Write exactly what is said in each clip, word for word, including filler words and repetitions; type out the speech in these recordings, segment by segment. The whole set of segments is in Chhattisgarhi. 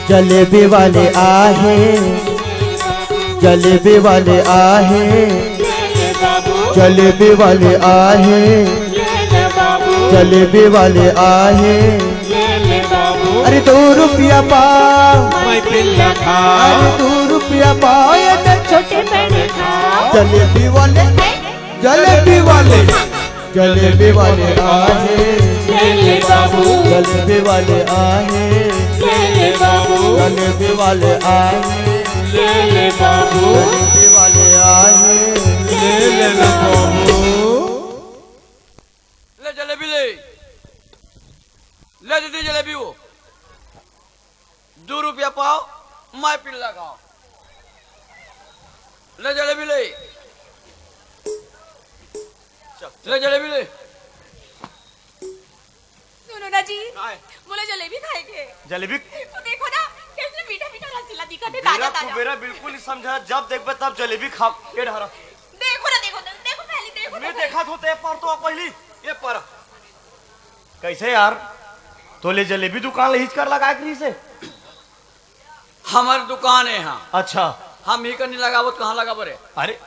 जलेबी वाले आहे, जलेबी वाले आहे, जलेबी वाले आहे, जलेबी वाले आहे। अरे दो रुपया पाव, मैं पिल्ला खाव। अरे दो रुपया पाव, ये तो छोटे बड़े खाव। जलेबी वाले, जलेबी वाले, जलेबी वाले आहे, ले ले बाबू। जलेबी वाले आहे, ले ले बाबू। जलेबी वाले आहे, ले ले बाबू। जलेबी वाले आहे, ले ले बाबू। ले जलेबी ले, ले दीदी जलेबी वो। दू रुपया पाव, मैं पिल्ला खाव। ले जलेबी ले, ले जलेबी ले। सुनो ना जी, काय? मोला जलेबी खाए के। जलेबी? तो देखो ना, कैसे मीठा मीठा रसगुल्ला दिखत हे, ताजा ताजा। कुबेरा बिल्कुल नहीं समझा, जब देखबे तब जलेबी खा के ढारा। देखो ना, देखो ना, देखो पहले देखो मैं तो। देखा तो ते पर तो पहली, ये पर। कैसे यार? तोले जलेबी दुकान ले हिचकर लगा के रही से? हमर दुकान हे, हाँ। अच्छा। हम ही कर नहीं लगावत, कहाँ लगाबो रे? अरे।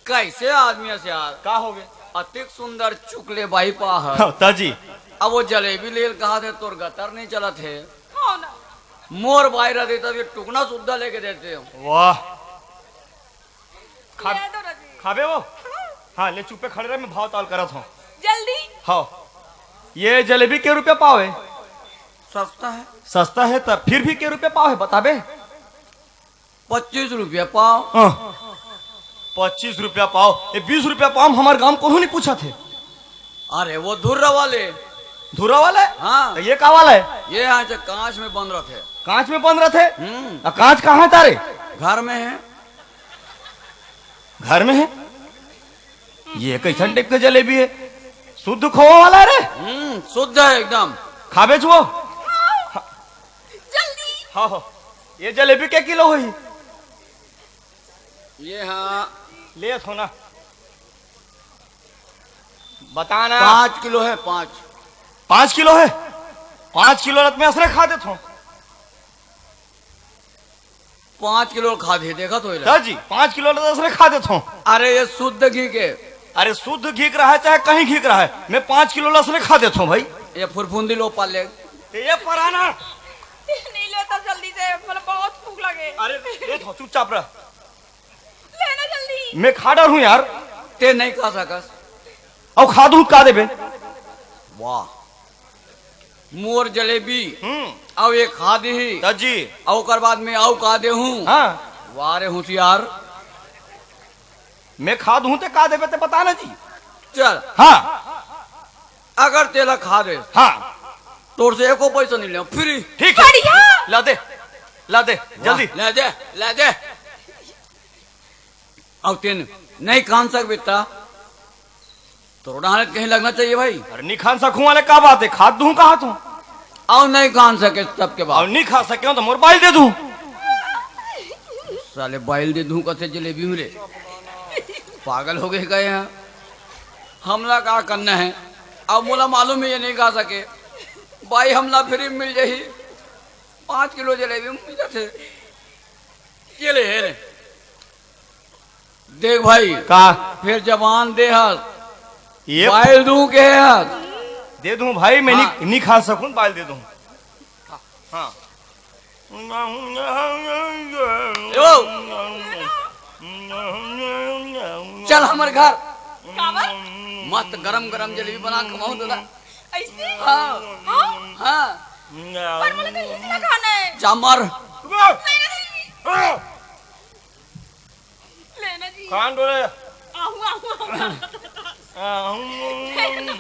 कैसे आदमी हे यार? का हो गए? अतिक सुंदर चुकले बाई पा है। हाँ, ताजी। अब वो जलेबी लेल कहा थे, तोर गतर नहीं चलत हे। हाँ ना। मोर बाई रहती तब ये टुकना सुद्धा लेके देते हो। वाह। खा-, ले दो ना जी। खाबे वो? हाँ। हाँ, ले चुप्पे खड़े रह, मैं भाव ताल करत हूँ। जल्दी। हाँ। ये जलेबी के रुपया पाव है? सस्ता है। सस्ता है, तब फिर भी के रुपया पाव है, बताबे? पच्चीस रुपया पाव। हाँ। पच्चीस रुपया पाव? ये बीस रुपया पाव हमारे गांव कोनो नहीं पूछा थे। अरे, वो धुर्रा वाले। धुर्रा वाले? हाँ। तो ये का वाला है? ये यहाँ से कांच में बंद रखे। कांच में बंद रखे? हम्म। आ, कांच कहाँ है तारे? घर में है। घर में है? ये कैसन टाइप के जलेबी है? शुद्ध खोवा वाला है रे? हम्म, शुद्ध है एकदम। खाबे छुओ? जल्दी। हाँ, हो। ये जलेबी के किलो होही? ये हाँ। ले थो ना। बता ना। पाँच किलो है, पाँच। पाँच किलो है? पाँच किलो रत में असरे खा देत हो। पाँच किलो खा दे, देखा तो इला। जी, पाँच किलो रत असरे खा देत हो। अरे, ये शुद्ध घी के। अरे, शुद्ध घी के रहा है, चाहे कहीं घी के रहा है, मैं पाँच किलो रत असरे खा देत हो भाई। ये फुरफुंदी लो पाले। ये पराना। नहीं लेता जल्दी से, मतलब बहुत भूख लगे। अरे, ले तो, चुपचाप रह। लेना जल्दी। मैं खा डर हूँ यार। ते नहीं खा सकस। अब खा दूँ, का देबे? वाह, मोर जलेबी। हम्म। अब ये खा दी। जी। और ओकर बाद में आऊ का दे हूँ? हाँ। वाह रे होशियार। मैं खा दूँ ते का देबे ते बता ना जी। चल। हाँ। अगर तेला खा दे। हाँ। तोर से एको पैसा नहीं ले, फ्री। ठीक है। बढ़िया। ला दे, ला दे, वाह, जल्दी। ला दे, ला दे। अब तेन नहीं खान सकबे त तोर डाहर कहीं लगना चाहिए भाई। अरे नहीं खान सकूं वाले का बात है, खा दूं कहा तू? और नहीं खान सके तब के बाद। और नहीं खा सके तो मोर बाइल दे दूं। साले बाइल दे दूं कथे जलेबी में रे। पागल हो गए का यहाँ? हमला का करना है? अब मोला मालूम है ये नहीं खा सके। भाई हमला फ्री में मिल जाही। पाँच किलो जलेबी मिल जाथे। ये ले, ये ले। देख भाई, का? फिर जबान दे हाथ। ये बाइल दूं के हाथ? दे दूं भाई, मैं हाँ। नहीं, नहीं खा सकूं, बाइल दे दूं। हाँ। यो। चल हमर घर। काबर? मस्त गरम गरम जलेबी बना के खवाऊं दादा। ऐसे? हाँ। हाँ? हाँ। पर मोला तो इही ला खाना है। चामर। नहीं, नहीं। लेना जी। खान दो रे। आहू, आहू, आहू। आहू। लेना।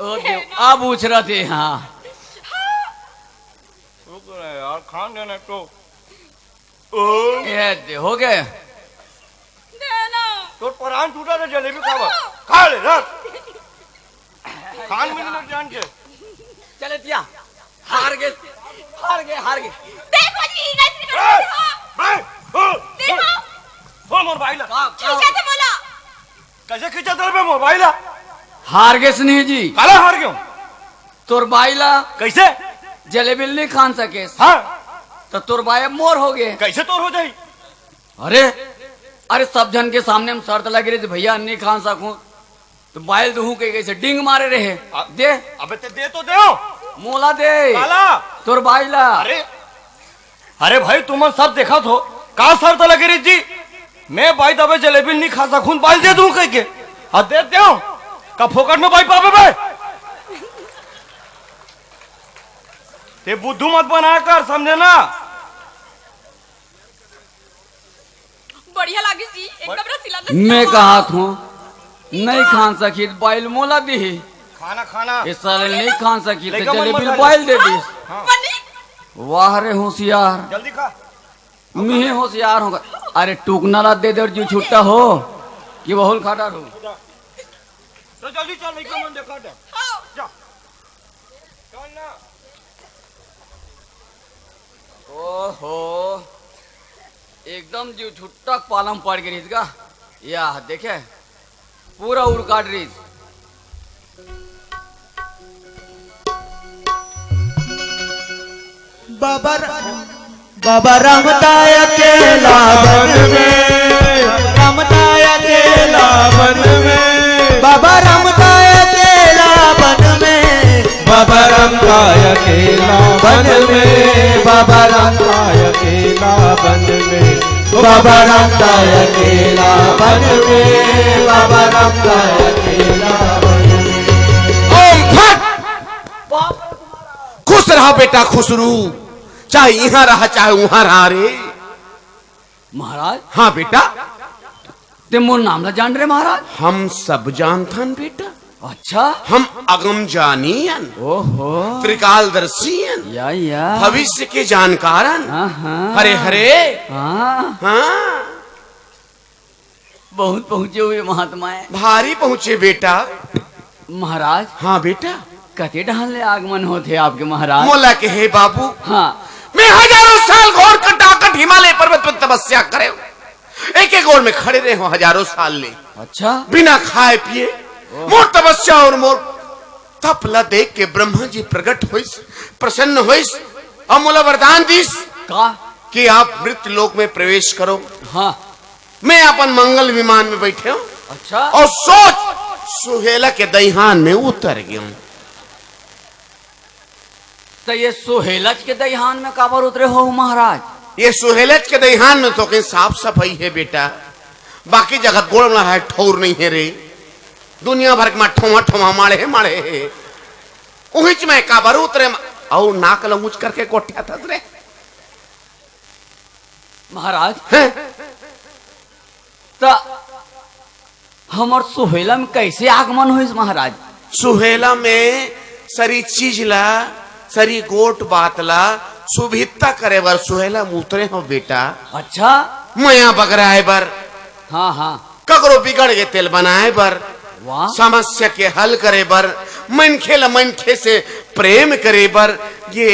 ओ देव, अब उछरत हे, हाँ। हाँ। रुक ना यार, खान देना तो। ओ। ये दे, हो गए। देना। तोर परान टूटा रे जलेबी खावा। खा ले, रख। खान में नहीं जान के। चले दिया। हार गए, हार गए, हार गए। देखो जी, कैसे ए, करते हो? ए, ओ, देखो। ओ, मोर बाइला। का, का? खींचा थे बोला। कैसे खींचा तेरे पे मोर बाइला? हार गए सुनील जी। काला हार गयो? तोर बाइला। कैसे? जलेबी ल नहीं खान सकेस। हाँ। त तोर बाई अब मोर हो गे। कैसे तोर हो जाही? अरे, अरे, सब झन के सामने में शर्त लगे रहिस, भैया नहीं खान सकूं, त बाई ल दूहूं कहिके अइसे डिंग मारे रहे। आ, दे। अबे ते दे तो दे। मोला दे। काला? तोर बाई ला। अरे, अरे भाई, तुमन सब देखत हो, का शर्त लगे रहिस जी? मैं बाई दबे जलेबी ल नहीं खा सकूं, बाई ल दे दूं कहिके। हाँ, दे दे। का फोकट में बाई पाबे बे? ते बुद्धू मत बना कर, समझे ना? बढ़िया लागिस जी, एकदम रसीला, रसीला। मैं कहत हूँ, नहीं खान सकी त बाई ल मोला दिही। खाना, खाना। ए साले नहीं खान सकी त जलेबी ल बाई ल दे दिस। हाँ। वाह रे होशियार। जल्दी खा। मैं ही होशियार हूँ। अरे टूकना ला दे दे अउ जी छुट्टा हो कि वहू ल खा डारहूँ। तो जल्दी चल, लइका मन देखा दे। जा। चल ना। ओहो, एकदम जी छुट्टा पाला म पड़ गे रहिस गा। या देखे, पूरा उड़काट रहिस। बाबा र-, बाबा रामदाय अकेला बन में, रामदाय अकेला बन में, बाबा रामदाय अकेला बन में, बाबा रामदाय अकेला बन में, बाबा रामदाय अकेला बन में, बाबा रामदाय अकेला बन में, बाबा रामदाय अकेला बन में। ओम फट। खुश रहा बेटा, खुश रू, चाहे इहाँ रहा, चाहे उहाँ रहा रे। महाराज। हाँ बेटा। ते मोर नाम ला जान रे महाराज? हम सब जानथन बेटा। अच्छा। हम अगम जानी अन। ओहो। त्रिकालदर्शी अन। या, या। भविष्य के जानकार अन। हाँ, हाँ। हरे, हरे। हाँ। हाँ। बहुत पहुँचे हुए महात्मा है। भारी पहुँचे बेटा। महाराज। हाँ बेटा। कते डहन ले आगमन होथे आपके महाराज? मोला के हे बाबू। हाँ। मैं हजारों साल घोर कटाकट हिमालय पर्वत पर तपस्या करे हूँ। एक एक ओर में खड़े रहे हूँ हजारों साल ले। अच्छा। बिना खाए पिए। ओह। मोर तपस्या और मोर तप ला देख के ब्रह्मा जी प्रकट होइस, प्रसन्न होइस और मोला वरदान दिस का? कि आप मृत्यु लोक में प्रवेश करो। हाँ। मैं अपन मंगल विमान में बैठे हूँ। अच्छा। और सोच, सुहेला के दईहान में उतर गया हूँ। त ये सुहेलच के दईहान में काबर उतरे हो महाराज? ये सुहेलच के दईहान में तो कहीं साफ सफाई है बेटा, बाकी जगह गोड़ में है ठौर नहीं है रे। दुनिया भर के मा ठोमा ठोमा माड़े है, माड़े है। उहिच में काबर उतरे म-, अउ नाक लंगुच करके गोठियाथस रे। महाराज, हैं? त हमर सुहेला में कैसे आगमन होइस महाराज? सुहेला में सरी चीज ला, सरी गोठ बात ला सुभिता करे बर सुहेला में उतरे हो बेटा। अच्छा। मया बगराए बर। हाँ, हाँ। ककरो बिगड़ गे तेला बनाए बर। वाह। समस्या के हल करे बर, मनखे ला मनखे से प्रेम करे बर, ये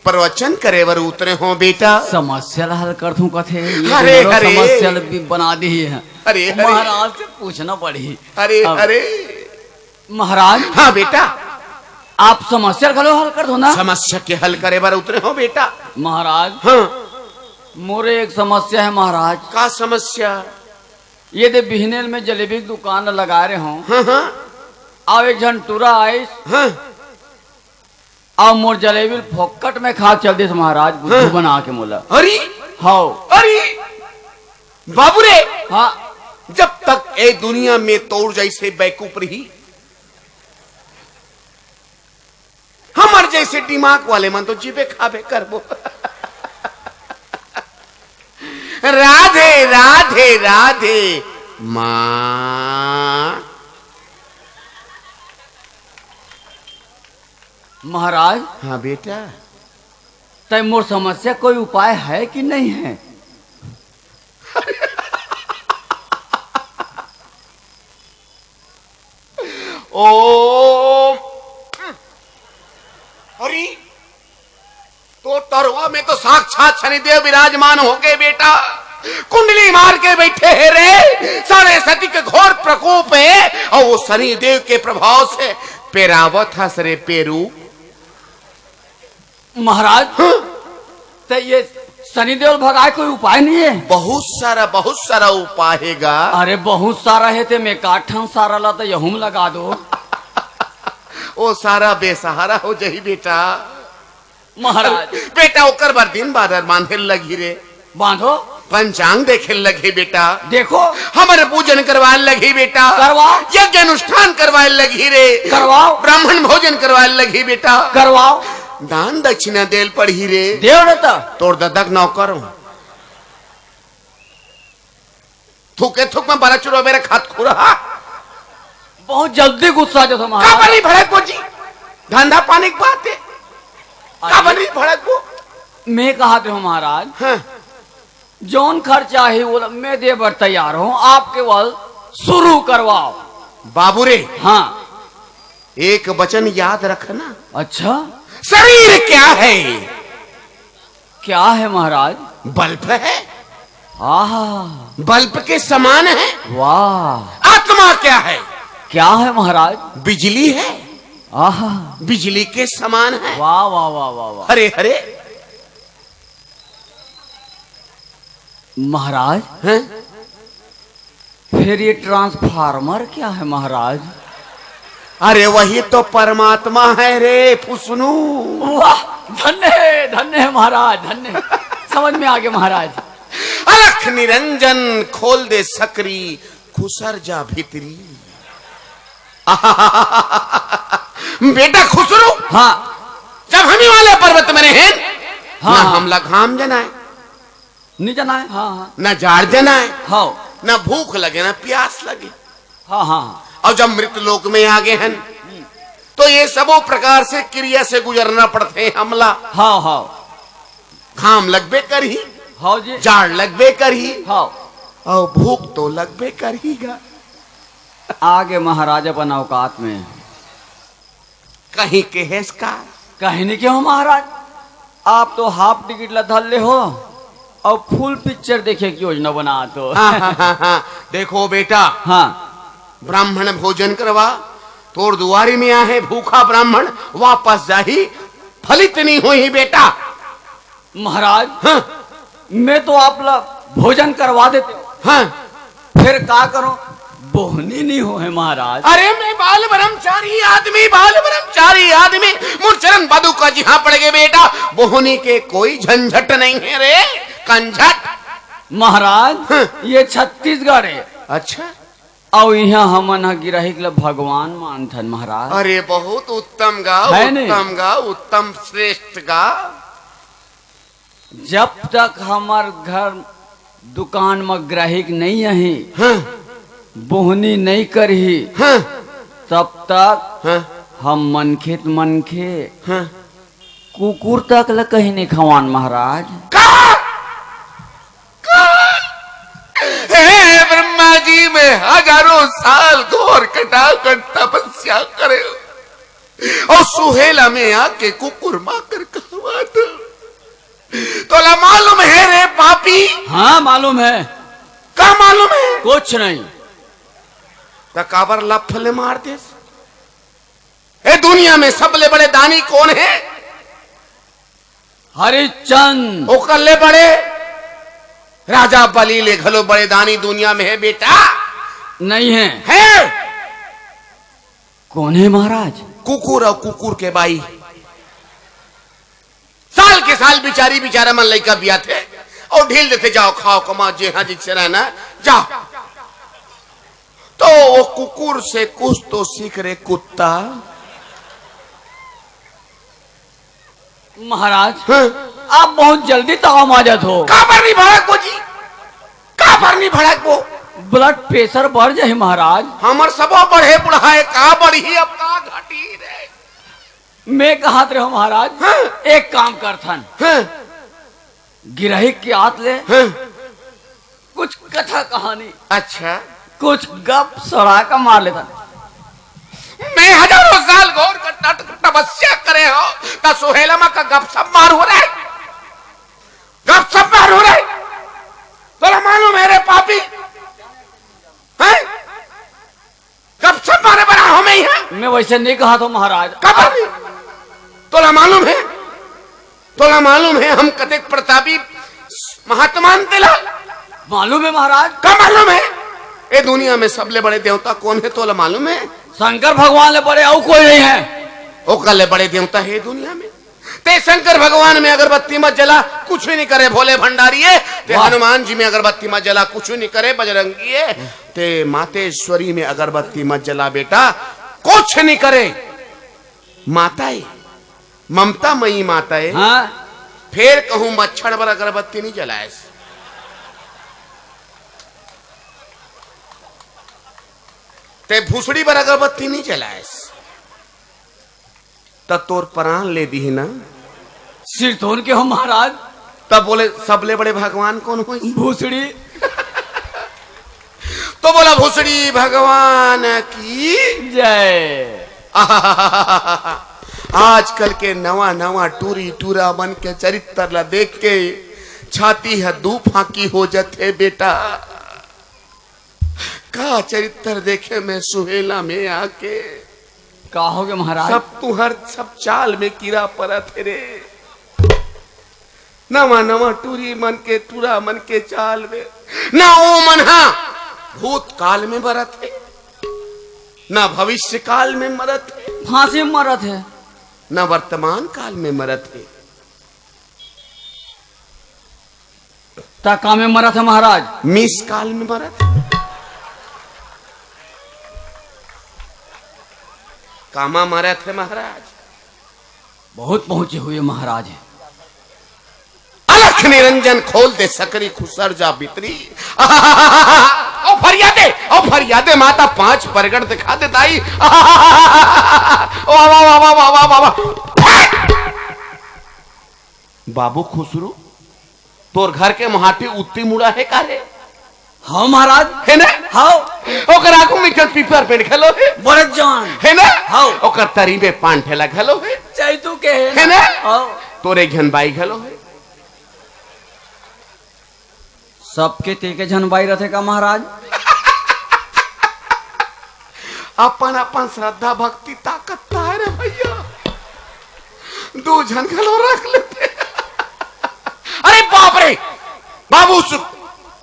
प्रवचन करे बर उतरे हो बेटा। समस्या ला हल करथूं कथे, ये अरे, हमरो अरे। समस्या ला भी बना दी है। अरे, अरे। महाराज से पूछना पड़ही। अरे, अब अरे। महाराज। हाँ बेटा। आप समस्या घलो हल करथो ना? समस्या के हल करे बर उतरे हो बेटा। महाराज। हाँ। मोरे एक समस्या है महाराज। का समस्या? ये दे बिहने ल मैं जलेबी के दुकान ल लगाए रहे हूँ। हाँ, हाँ। अब एक झन टूरा आइस। हाँ। अब मोर जलेबी ल फोकट में खा के चल दिस महाराज, बुद्धू हाँ। बना के मोला। अरे! हाव। अरे! बाबू रे! हाँ। जब तक ए दुनिया में तोर जैसे बैकूफ रही, हमर जैसे दिमाग वाले मन तो जीबे खाबे करबो। राधे, राधे, राधे, माँ। महाराज। हाँ बेटा। तय मोर समस्या कोई उपाय है कि नहीं है? ओम। अरे, तो तरवा में तो साक्षात शनिदेव विराजमान हो गए बेटा। कुंडली मार के बैठे हैं रे। साढ़े सती के घोर प्रकोप है और वो शनिदेव के प्रभाव से पेरावत हस रे पेरू। महाराज, हाँ? त ये शनि देव ल भगाय कोई उपाय नहीं है? बहुत सारा, बहुत सारा उपाय हे गा। अरे बहुत सारा हे, ते में का ठन सारा ला त यहूँ म लगा दो। ओ सारा बेसहारा हो जाही बेटा। महाराज। बेटा, ओकर बर दिन बादर बांधे ल लगही रे। बांधो। पंचांग देखे ल लगही बेटा। देखो। हमर पूजन करवाय ल लगही बेटा। करवाओ। यज्ञ अनुष्ठान करवाय ल लगही रे। करवाओ। ब्राह्मण भोजन करवाय ल लगही बेटा। करवाओ। दान दक्षिणा देल पड़ही रे। देव न त। तोर ददा के नौकर हूँ। थूके थूक में बरा चुरो मेरे खात खुरहा। बहुत जल्दी गुस्सा जो था महाराज। काबर नहीं भड़क वो जी? धंधा पानी की बात है। अरे, काबर नहीं भड़क वो? मैं कहा थे हूँ महाराज, हाँ। जौन खर्चा है वो मैं दे बर तैयार हूँ, आप केवल शुरू करवाओ। बाबू रे, हाँ। एक वचन याद रखना। अच्छा? शरीर क्या है? क्या है महाराज? बल्ब है। आहा। बल्ब के समान है। वाह। आत्मा क्या है? क्या है महाराज? बिजली है। आहा। बिजली के समान है। वाह, वाह, वाह, वाह, वाह। अरे, अरे। महाराज, हैं? फिर ये ट्रांसफार्मर क्या है महाराज? अरे वही तो परमात्मा है रे फुसनू। वाह, धन्य है, धन्य है महाराज, धन्य है। समझ में आ गया महाराज। अलख निरंजन खोल दे सकरी, खुसर जा भीतरी। बेटा खुसरू, हाँ। जब हम हिमालय पर्वत में रहेन, हाँ। ना हमला घाम जनाय, नहीं जनाय, हाँ, हाँ। ना जाड़ जनाय, हाँ। ना भूख लगे, ना प्यास लगे। हाँ, हाँ, हाँ। अउ जब मृत लोक में आ गे हन, तो ये सबो प्रकार से क्रिया से गुजरना पड़थे हमला। हाँ, हाँ। घाम लगबे करही, हाँ जी। जाड़ लगबे करही, हाँ। अउ भूख तो लगबे करही गा। आगे महाराज अपन औकात में। कहीं केहेस का? कहीं नहीं केहों महाराज, आप तो हाफ टिकट ला धर ले हो अउ फुल पिक्चर देखे के योजना बनात हो। हाँ, हाँ, हाँ, हाँ। देखो बेटा, हाँ। ब्राह्मण भोजन करवा, तोर दुआरी में आहे भूखा ब्राह्मण, वापस जाही, फलित नहीं होही बेटा। महाराज, हाँ। मैं तो आप ला भोजन करवा देते हो। हाँ। फिर का करो, बोहनी नहीं हो है महाराज। अरे मैं बाल ब्रह्मचारी आदमी, बाल ब्रह्मचारी आदमी, मोर चरण बदू का जिहाँ पड़ गए बेटा, बोहनी के कोई झंझट नहीं है रे, कंझट। महाराज, हाँ। ये छत्तीसगढ़ है। अच्छा। अउ इहाँ हमन ह गिरहिक ल भगवान मानथन महाराज। अरे बहुत उत्तम गा, है ने? उत्तम गा, उत्तम श्रेष्ठ गा। जब तक हमर घर दुकान म ग्राहिक नइ आही, हाँ। बोहनी नइ करही, हाँ। तब तक हाँ। हम मनखे त मनखे, हाँ। कुकुर तक ल कहीं नइ खवान महाराज। का? का? हे ब्रह्मा जी, मैं हजारों साल घोर कटाकट तपस्या करे अउ सुहेला में आके कुकुर माकर कहवात। तोला मालूम है रे पापी? हाँ, मालूम है। का मालूम है? कुछ नहीं। त काबर लफ ले मार देस? ए दुनिया में सबले बड़े दानी कोन हे? हरिश्चंद। ओकर ले बड़े राजा बलि ले घलो बड़े दानी दुनिया में हे बेटा। नहीं है। हे। कोन हे महाराज? कुकुर अउ कुकुर के बाई। साल के साल बिचारी बिचारा मन लइका बियाथे अउ ढील देथे, जाओ खाओ कमाओ, जेहा जिसे रहना, जाओ। तो वो कुकुर से कुछ तो सीख रे कुत्ता। महाराज, हाँ। आप बहुत जल्दी ताव मा जात हो। काबर नहीं भड़कबो जी? काबर नहीं भड़कबो? ब्लड प्रेशर बढ़ जाही महाराज। हमर सबो बढ़े बुढ़ाए, का बढ़ही अब का घटी रे? मैं कहत रहे हूँ महाराज, हाँ। एक काम करथन। हाँ। गिरहिक के आत ले हाँ। कुछ कथा कहानी, अच्छा। कुछ गप सड़ा का मार लेथन। मैं हजारों साल घोर कटाकट तपस्या करे हूँ, त सुहेला मा का गपशप मारहूँ रे, गपशप मारहूँ रे। तोला मालूम है रे पापी, हैं? गपशप मारे बर आए हँव मैं इहाँ। मैं वैसे नहीं कहत हूँ महाराज। काबर नहीं? तोला मालूम है, तोला मालूम हे हम कतेक प्रतापी महात्मा हन तेला? मालूम हे महाराज। का मालूम हे? ए दुनिया में सबले बड़े देवता कोन हे तोला मालूम हे? शंकर भगवान ले बड़े अउ कोई नहीं हे। ओकर ले बड़े देवता हे दुनिया में। ते शंकर भगवान में अगरबत्ती मत जला, कुछ भी नहीं करे भोले भंडारी हे। ते वाह। हनुमान जी में अगरबत्ती मत जला, कुछ भी नहीं करे बजरंगी हे। ते मातेश्वरी में अगरबत्ती मत जला बेटा, कुछ नहीं करे। माता हे, ममता मई माता हे। हाँ। फेर कहूं मच्छर बर अगरबत्ती नहीं जलाएस, ते भूसड़ी बर अगरबत्ती नहीं जलाएस, त तोर प्राण ले दिही ना। सिरतोन के हो महाराज। तब बोले, सबले बड़े भगवान कोन होही? भूसड़ी। तो बोला, भूसड़ी भगवान की जय। आजकल के नवा नवा टूरी टूरा मन के चरित्र ला देख के छाती ह दू फांकी हो जथे बेटा। का चरित्र देखे मैं सुहेला में आके। का होगे महाराज? सब तुहर सब चाल में कीरा परत हे रे। नवा नवा टूरी मन के, टूरा मन के चाल में, ना ओ मन हा भूतकाल में मरत हे, ना भविष्य काल में मरत हे, फांसी में मरत हे। ना वर्तमान काल में मरत हे। त का में मरत हे महाराज? मिस काल में मरत हे। कामा मरत हे महाराज? बहुत पहुंचे हुए महाराज हे। अलख निरंजन खोल दे सकरी खुसर जा भीतरी। ओ फरियादे, ओ फरियादे माता पांच प्रगट दिखा दे दाई। वाह, वाह, वाह। बाबू खुसरू, तोर घर के मोहाटी उत्ती मुड़ा हे का रे? हाँ महाराज। हे ना? हाँ। ओकर आगू में एक ठन पीपर पेड़ घलो हे। बड़े जान। हे ना? हाँ। ओकर तरी में पान ठेला घलो हे। चैतू के हे हे ना? ना? हाँ। तोर एक झन बाई घलो हे। सबके तेके झन बाई रथे का महाराज? अपन अपन श्रद्धा भक्ति ताकत ताय रे भैया, दू झन घलो रख लेते। अरे बाप रे, बाबू सु-,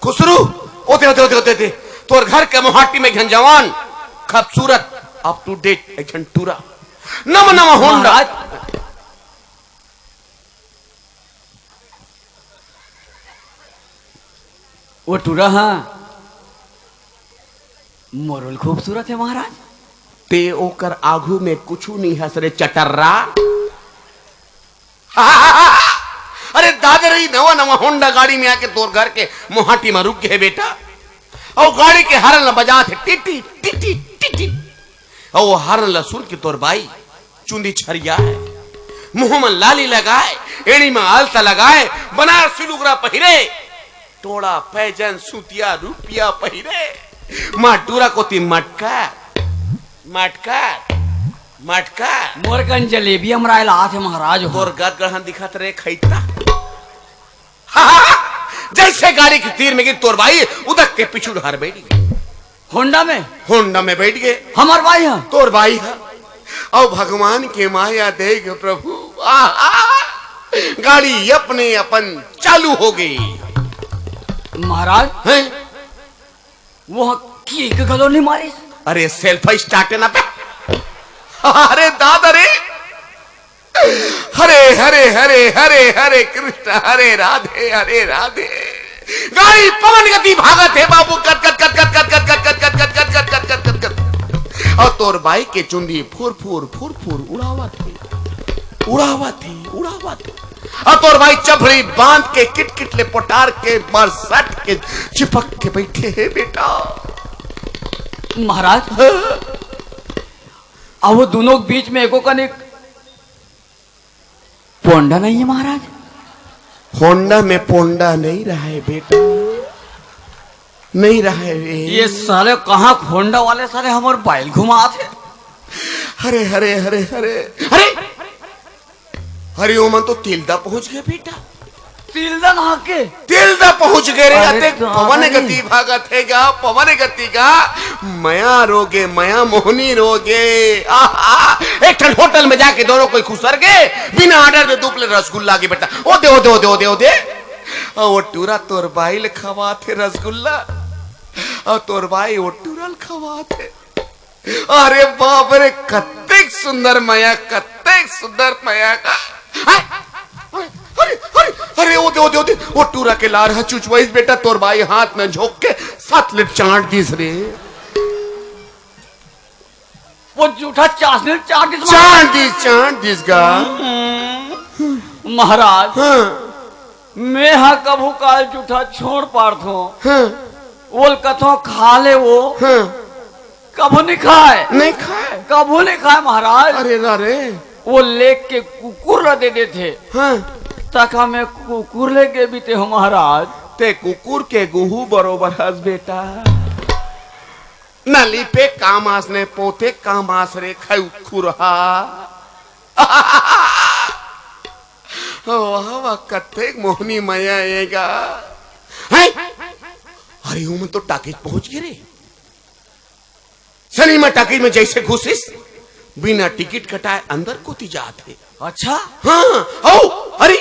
खुसरू, ओते, ओते, ओते, ओते, ओते, तोर घर के मोहाटी में घन जवान, खूबसूरत, up to date, एक झन टूरा, नवा नवा होंडा। महाराज, वो टूरा हा मोर ले खूबसूरत हे महाराज। ते ओकर आगू में कुछु नहीं हस रे चटर्रा। अरे दादा रे, नवा नवा होंडा गाड़ी में आके तोर घर के मोहाटी में रुक गे बेटा। अउ गाड़ी के हारन ला बजात हे टिटी टिटी टिटी। अउ वो हारन ला सुन के तोर बाई चुंदी छरियाय, मुंह म लाली लगाय, एड़ी म आलता लगाय, बनारसी लुगरा पहिरे, टोड़ा पैजन सूतिया रुपिया पहिरे, माँ टूरा कोती मटका, मटका, मटका। मोर कन जलेबी अमराय ला आथे महाराज हो। तोर गदगढ़न दिखत रे खैता। जैसे गाड़ी के तीर में गिर तोर बाई उदक के पीछू डहर बैठ गे। होंडा में? होंडा में बैठ गे। हमर बाई ह? तोर बाई ह। अउ भगवान के माया देख प्रभु, आहा! गाड़ी अपने अपन चालू हो गई। महाराज, हैं? वो किक घलो नहीं मारिस। अरे self start ना बे। अरे दादा रे, हरे हरे हरे हरे हरे हरे कृष्ण, हरे राधे हरे राधे। गाड़ी पवन गति भागत हे बाबू, कट कट कट कट कट कट कट कट कट कट कट कट कट कट कट कट। अउ तोर बाई के चुंदी फुर फुर फुर फुर उड़ावत हे, उड़ावत हे, उड़ावत हे। अउ तोर बाई चभरी बांध के किटकिट ले पोटार के मार सट के चिपक के बैठे हे बेटा। महाराज, हाँ? अब वो दोनों के बीच में एको कनिक पोंडा नहीं है महाराज। होंडा में पोंडा नहीं रहा है बेटा, नहीं रहा है रे। ये साले कहाँ होंडा वाले साले हमर बाइल घुमात हे। हरे हरे हरे हरे हरे हरे, ओमन तो तिल्दा पहुंच गए बेटा। तिल्दा कहाँ के? तिल्दा पहुंच गे रे, अरे अते तो पवन आवा रे। गति भागत हे गा, पवन गति गा, मया रोगे, मया मोहनी रोगे। आहा, एक ठन होटल में जाके दोनों कोई खुसर गे, बिना ऑर्डर दे दू प्लेट रसगुल्ला के बेटा। ओ दे, ओ दे, ओ दे, ओ दे, ओ दे। अउ ओ टूरा तोर बाई ल खवात हे रसगुल्ला, अउ तोर बाई ओ टूरा ल खवात हे। अरे बाप रे, कतेक सुंदर मया, कतेक सुंदर मया का। अरे, अरे, अरे, अरे, ओ दे, ओ दे, ओ दे, ओ टूरा के लार ह चुचवाइस बेटा, तोर बाई हाथ में झोंक के सात ले चांट दिस रे। वो जूठा चासनी चांट दिस। चांट दिस, चांट दिस गा। हम्म, महाराज, हाँ। मैं हा कभू काल जूठा छोड़ पारथों। हाँ। ओल कथों खा ले वो। हाँ। कभू नहीं खाए। नहीं खाए। कभू नहीं खाए महाराज। अरे रा रे। वो लेग के कुकुर ला दे देथे। हाँ। तका मैं कुकुर ले गे बीते हूँ महाराज। ते कुकुर के गुहू बरोबर हस बेटा। न लीपे काम आस, न पोते काम आस रे खऊ खुरहा। वाह, वाह, कतेक मोहनी मया ए गा। हैं? अरे, ओमन तो टाकीज पहुंच गे रे। सिनेमा टाकीज में जइसे घुसिस, बिना टिकट कटाए अंदर कोती जात हे। अच्छा? हाँ, हौ, अरे,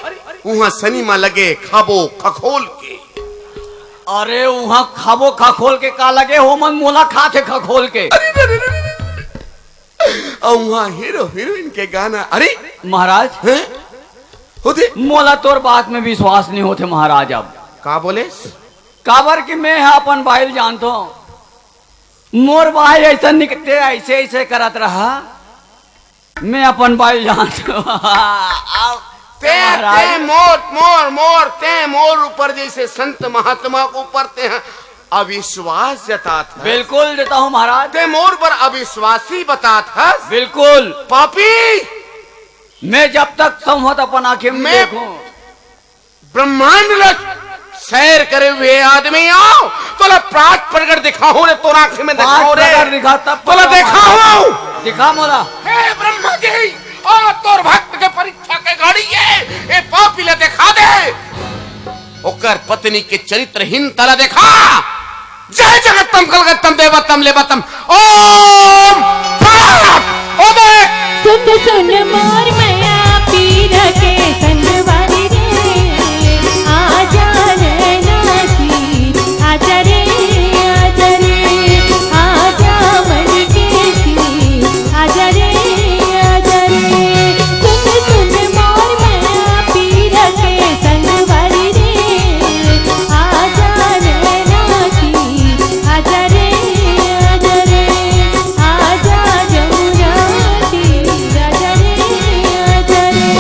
उहाँ सिनेमा लगे खाबो खखोल के। अरे, उहाँ खाबो खखोल के का लगे, ओमन मोला खाथे खखोल के। अरे, अरे, अरे, अरे, अरे। अउ उहाँ हीरो हीरोइन के गाना, अरे। महाराज, हैं? होथे? मोला तोर बात में विश्वास नहीं होथे महाराज। अब का बोलेस? काबर कि मैं ह अपन बाई ल जानथों। मोर बाई ऐसा निकते, ऐसे, ऐसे करत रहा। मैं अपन बाई ल जानथों। अब ते, महाराज। ते मोर, मोर, मोर, ते मोर ऊपर जइसे संत महात्मा के ऊपर ते ह अविश्वास जतात हस। बिल्कुल जताहूँ महाराज। ते मोर बर अविश्वासी बतात हस। बिल्कुल। पापी। मैं जब तक संवत अपन आँखी में मैं देखूं। ब्रह्मांड ला सैर करे हुए आदमी आव, तोला प्रात प्रगट दिखाहूं रे, तोर आँखी में दिखाहूं रे। प्रगट दिखा, तब तोला तो दिखाहूं। दिखा मोला। हे ब्रह्मा जी, ओ तोर भक्त के परीक्षा के घड़ी ए, ए पापी ला दिखा दे। ओकर पत्नी के चरित्रहीनता ला देखा। जय जगत तम कलगत तम देवत तम लेवत तम। ओम फट। ओ बे। सुन सुन मोर मया पीर के संगवारी रे, आजा नैना की, आजा रे, आजा रे, आजा मन के की, आजा रे, आजा रे। सुन सुन मोर मया पीर के संगवारी रे, आजा नैना की, आजा रे, आजा रे, आजा जमुना तीर, आजा रे, आजा रे।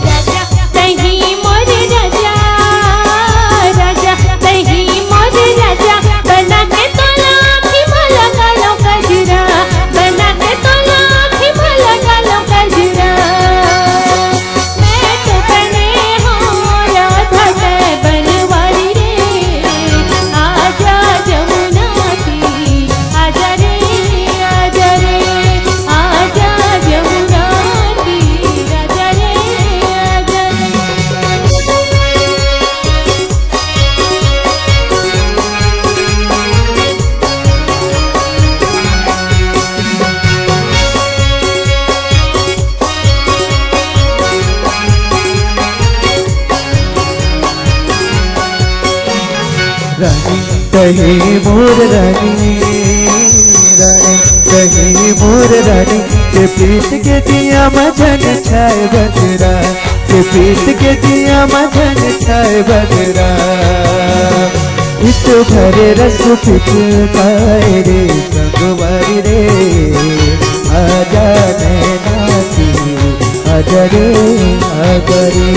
राजा, तहीं मोर राजा, राजा, तहीं मोर राजा, बना के तोला आँखी मा लगा लो गजरा, बना के तोला आँखी मा लगा लो गजरा। मैं तो बने हूँ राधा के बनवारी रे, आजा जमुना तीर, आजा रे, आजा रे, आजा जमुना तीर, आजा रे, आजा रे। रानी तहीं मोर रानी, रानी तहीं मोर रानी, के प्रीत के दिया मा झन छाय बदरा, के प्रीत के दिया मा झन छाय बदरा। इत भरे रस पिचकारी रे संगवारी रे, आजा नैना तीर, आजा रे, आजा रे,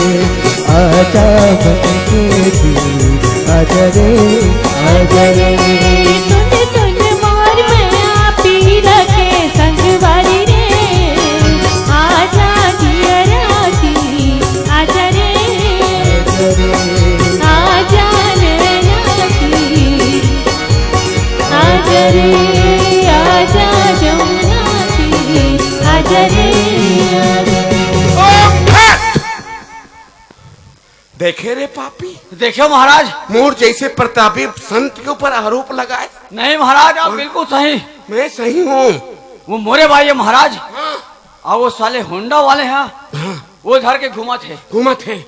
आजा मन के तीर, आजा रे, आजा रे। सुन सुन मोर मया पीर के संगवारी रे, आजा जियरा देखे रे पापी, देखे महाराज। मोर जैसे प्रतापी संत के ऊपर आरोप लगाए। नहीं महाराज, आप बिल्कुल सही। मैं सही हूँ। वो मोरे भाई है महाराज। हाँ। और वो साले होंडा वाले हैं, हाँ। वो घर के घूमत है। घूमत है।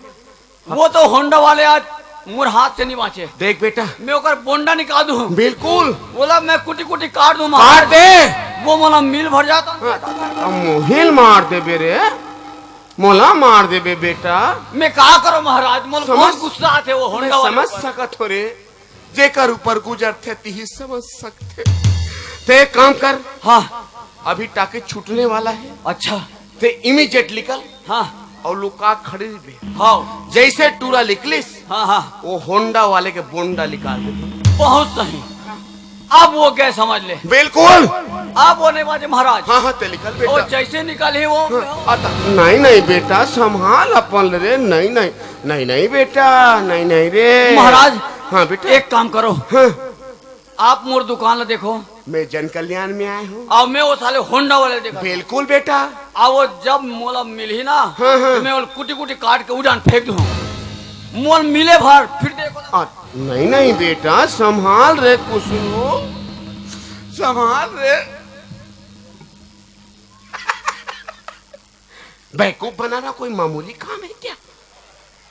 वो तो होंडा वाले आज मोर हाथ से नहीं बाँचे। देख बेटा, मैं ओकर बोंडा निकाल दूँ। बिल्कुल। बोला मैं कुटी कुटी काट दूँ महाराज। काट दे। वो मोला मिल भर जाता। हाँ, अब मोहिल मार देबे रे, मोला मार देबे बेटा। मैं का करो महाराज, मोला समझ, बहुत गुस्सा आथे वो होंडा वाले समझ ऊपर। सकत हो रे, जेकर ऊपर गुजरथे तिही समझ सकथे। ते एक काम कर, हाँ। अभी टाके छूटने वाला है। अच्छा। ते इमीडिएट निकल। हाँ। और लुका खड़ी बे। हाँ। जैसे टूरा निकलिस, हाँ, हाँ। वो होंडा वाले के बोंडा निकाल दे। बहुत सही। अब वो क्या समझ ले? बिल्कुल। अब वो नहीं बाँचे महाराज। हाँ, हाँ, ते निकल बेटा। वो जैसे निकल ही वो। हाँ, आता, नहीं, नहीं बेटा, संभाल अपन रे, नहीं, नहीं, नहीं, नहीं बेटा, नहीं, नहीं रे। महाराज, हाँ बेटा। एक काम करो। हाँ। आप मोर दुकान ला देखो। मैं जन कल्याण में आए हूँ। अब मैं वो साले होंडा वाले देखा। बिल्कुल बेटा। अब वो जब मोला मिलही ना, हाँ, हाँ। तो मैं वो कुटी कुटी काट के उड़ान फेंक दूँ। मोल मिले भर, फिर देखो ना। आ, नहीं, नहीं बेटा, संभाल रे कुसुम, संभाल रे। बेवकूफ बनाना कोई मामूली काम है क्या?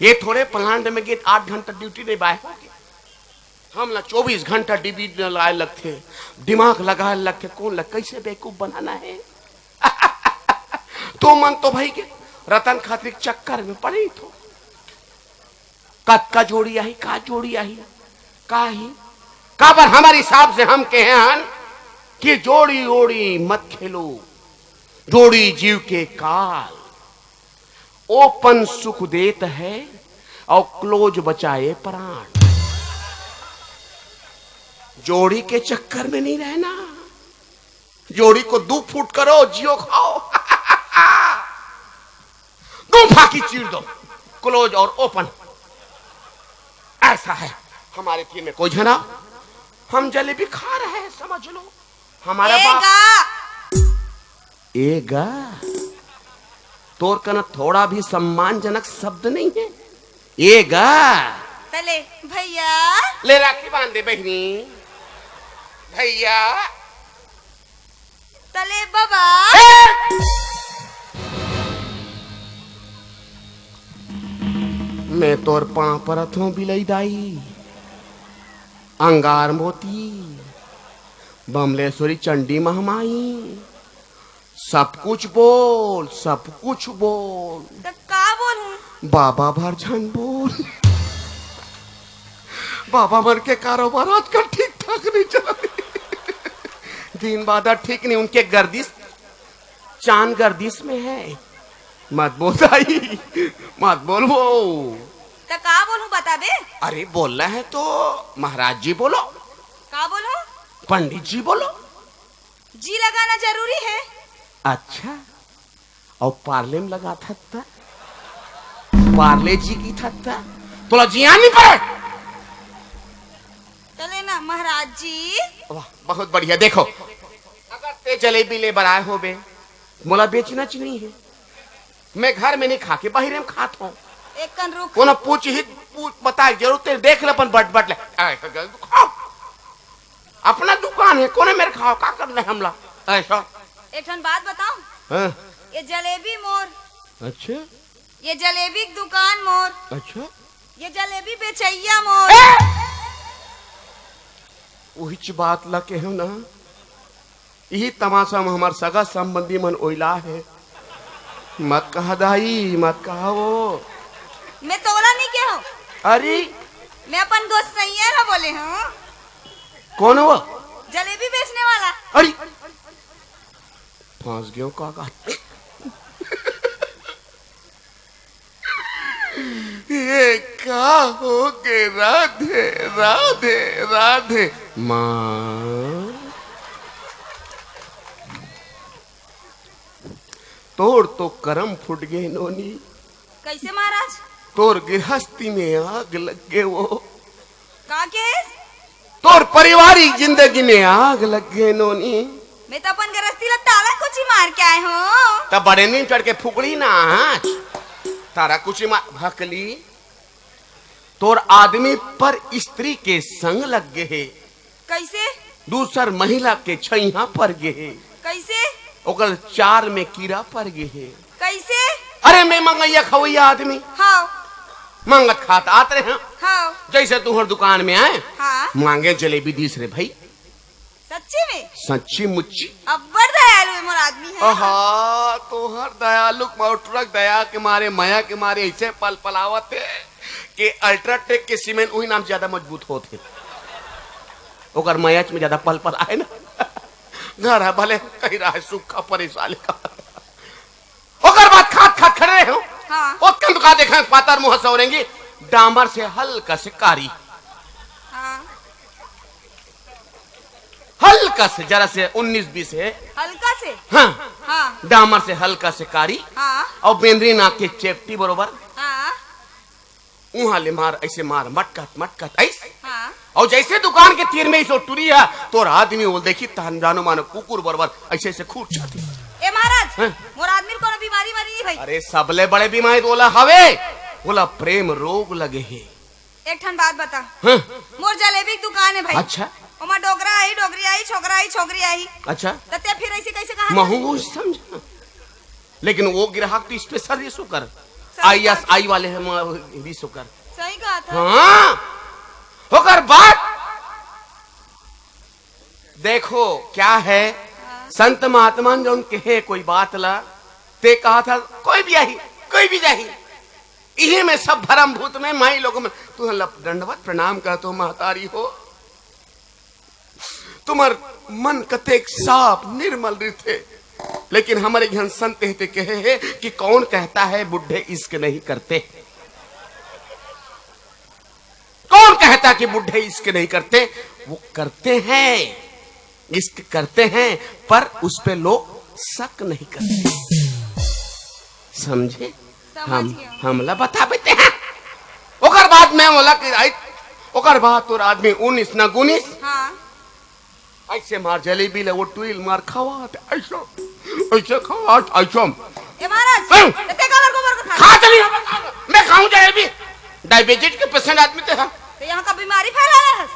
ये थोड़े प्लांट में गे त आठ घंटा ड्यूटी नहीं बाय होगे। हमला चौबीस घंटा ड्यूटी लगाए लगथे, दिमाग लगाए लगथे, कोन ला कैसे बेवकूफ बनाना है। तो मन तो भाई के रतन खातिर चक्कर में पड़ी थो। कतका जोड़ी आही, का जोड़ी आही, का ही? काबर हमर हिसाब से हम कहे हन कि जोड़ी ओड़ी मत खेलो, जोड़ी जीव के काल। ओपन सुख देत है और क्लोज बचाए प्राण। जोड़ी के चक्कर में नहीं रहना। जोड़ी को दो फुट करो, जियो खाओ। दो फाकी चीर दो, क्लोज और ओपन। ऐसा है हमारे तीन में कोई झना। हम जलेबी खा रहे हैं, समझ लो। हमारा ए बाप गा। ए गा। तोर कना थोड़ा भी सम्मानजनक शब्द नहीं है। ए गा। तले भैया। ले राखी बांध दे बहिनी। भैया। तले बाबा। ए! मैं तोर पाँव परत हूँ बिलई दाई, अंगार मोती, बमलेश्वरी चंडी महमाई, सब कुछ बोल, सब कुछ बोल। त का बोलूं? बाबा भर झन बोल। बाबा मन के कारोबार आजकल ठीक ठाक नहीं चला। दिन बादर ठीक नहीं, उनके गर्दिश चांद गर्दिश में है। मत बोल दाई, मत बोल वो। त का बोलूं बताबे? अरे बोलना है तो महाराज जी बोलो। का बोलूं? पंडित जी बोलो। जी लगाना जरूरी है। अच्छा, और पार्ले में लगा था त? पार्ले जी की था त? तोला जिया नहीं पड़े। चले ना महाराज जी। वाह, बहुत बढ़िया। देखो, अगर ते जलेबी ले बर आए होबे, मोला बेचना च नहीं है। मैं घर में नहीं खा के बाहर में खात हूँ। एक कन रुक। कोनो पूछ ही पूछ बताए जरूरत है, देख ले अपन बट बट ले। ऐसा जल्दी खाओ। अपना दुकान है, कोने मेरे खाओ, का करना है हमला? ऐसा। एक ठन बात बताऊं? हाँ। ये जलेबी मोर। अच्छा। ये जलेबी की दुकान मोर। अच्छा। ये जलेबी बेचैया मोर। ए! उहिच बात ला कहो ना, इही तमाशा में हमार सगा संबंधी मन ओइला है। मत कहा दाई, मत कहा वो। मैं तोला नहीं कहो। अरे। मैं अपन गोसैया ला बोले हूँ। कौन वो? जलेबी बेचने वाला। अरे। फंस गयो काका। ये का हो के राधे, राधे, राधे। माँ, तोर तो करम फूट गे नोनी। कैसे महाराज? तोर गृहस्थी में आग लग गे वो। का केस? तोर पारिवारिक जिंदगी में आग लग गे नोनी। ए, त अपन गरस्ती ला ताला कुची मार के आए हो। त बड़े नीम चढ़ के फुकड़ी ना आज। तारा कुची मार भकली। तोर आदमी पर स्त्री के संग लग गे हे। कइसे? दूसर महिला के छैहा पर गे हे। कइसे? ओकर चार में कीरा पर गे हे। कइसे? अरे, मैं मंगइया खवइया आदमी। हाँ। मंगत खात आत रहे हैं। हाँ। जइसे तुहर दुकान में आए, हाँ। मांगे जलेबी दीस रे भई। सच्ची में? सच्ची मुच्ची। अब्बड़ दयालु हे मोर आदमी हे। आहा, तोहर दयालु मोटरक दया के मारे, मया के मारे अइसे पलपलावत हे कि अल्ट्राटेक के सीमेंट उही नाम ज्यादा मजबूत होत हे। ओकर मयाच में ज्यादा पलपलाए ना। घर हे भले कहि रहा हे सुक्खा परेशान का। ओकर बाद खात खात खड़े रहे हो। हाँ। ओतकन तो का देखा, पातर मुँह सौरेंगी, डामर से हल्का से कारी। हाँ। हल्का से, जरा से उन्नीस बीस हे। हल्का से? हाँ। हाँ। डामर से हल्का से कारी। हाँ। अउ बेंदरी नाक के चेपटी बरोबर। हाँ। उहाँ ले मार, अइसे मार, मटकत, मटकत, अइसे। हाँ। अउ जइसे दुकान के तीर में अइसे टुरी हे, तोर आदमी ओला देखही, तहन जानो मानो कुकुर बरोबर, अइसे, अइसे खूर जाथे। ए महाराज, हाँ। मोर आदमी ल कोनो बीमारी वारी नइ भई। अरे, सबले बड़े बीमारी तो ओला हवे, ओला प्रेम रोग लगे हे। एक ठन बात बता। हाँ। मोर जलेबी के दुकान हे भई। अच्छा। ओमा डोकरा आही, डोकरी आही, छोकरा आही, छोकरी आही। अच्छा। त तें फिर अइसे कइसे कहा? महूँ समझा। लेकिन वो ग्राहक तो special रिहिस ओकर। सही बात। ISI वाले हे, म-, रिहिस ओकर। सही कहा था। हाँ, ओकर बात देखो, क्या हे, हाँ। संत महात्मा मन जउन कहे कोई बात ला, तें कहा था, कोई भी आही, कोई भी जाही, इही में सब भरम भूत में माई लोग में, तुहन ला दंडवत प्रणाम कहत हों महतारी हो। तुम्हर मन कतेक साफ निर्मल रहिथे, लेकिन हमर एक झन संत हे तें कहे हे कि कौन कहता है बूढ़े इश्क नहीं करते? कौन कहता कि बूढ़े इश्क नहीं करते? वो करते हैं, इश्क करते हैं, पर उस पे लोग शक नहीं करते। समझे? समझ हम, गया। हमला बताबे तें। ओकर बाद में ओला कि आई, ओकर बाद तोर आदमी उन्नीस ना गुनीस। हाँ। अइसे मार जलेबी ले वो टुरी ल मार खवात, अइसे, अइसे खवात, अइसे। ए महाराज, हैं? त तें काबर गोबर का खा? खा चली, मैं खाहूँ जलेबी। डायबिटीज के पेशेंट आदमी तें हा। त यहाँ का बीमारी फैला रहा है?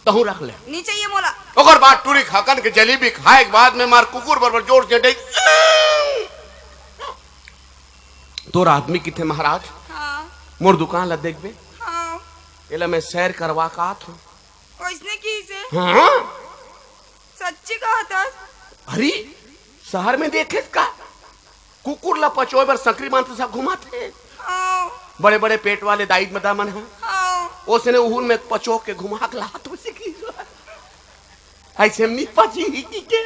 तहूँ रख ले। नहीं चाहिए मोला। ओकर बाद टुरी खाकन के जलेबी खाए के बाद में मार कुकुर बरोबर जोर से डे-, तोर आदमी किथे महाराज? हाँ। मोर दुकान ला देखबे? हाँ। एला मैं सैर करवा के आत हों। ओइसने किहिसे? हाँ। सच्ची कहत हस? अरे, शहर में देखेस का? कुकुर ला पचोए बर संकरी बांध के सब घुमाथे। हाँ। बड़े-बड़े पेट वाले दाई ददा मन ह। हाँ। ओसने उहू ल मैं पचो के घुमा के लात हों सीखी। अइसे में नी पचही कि के?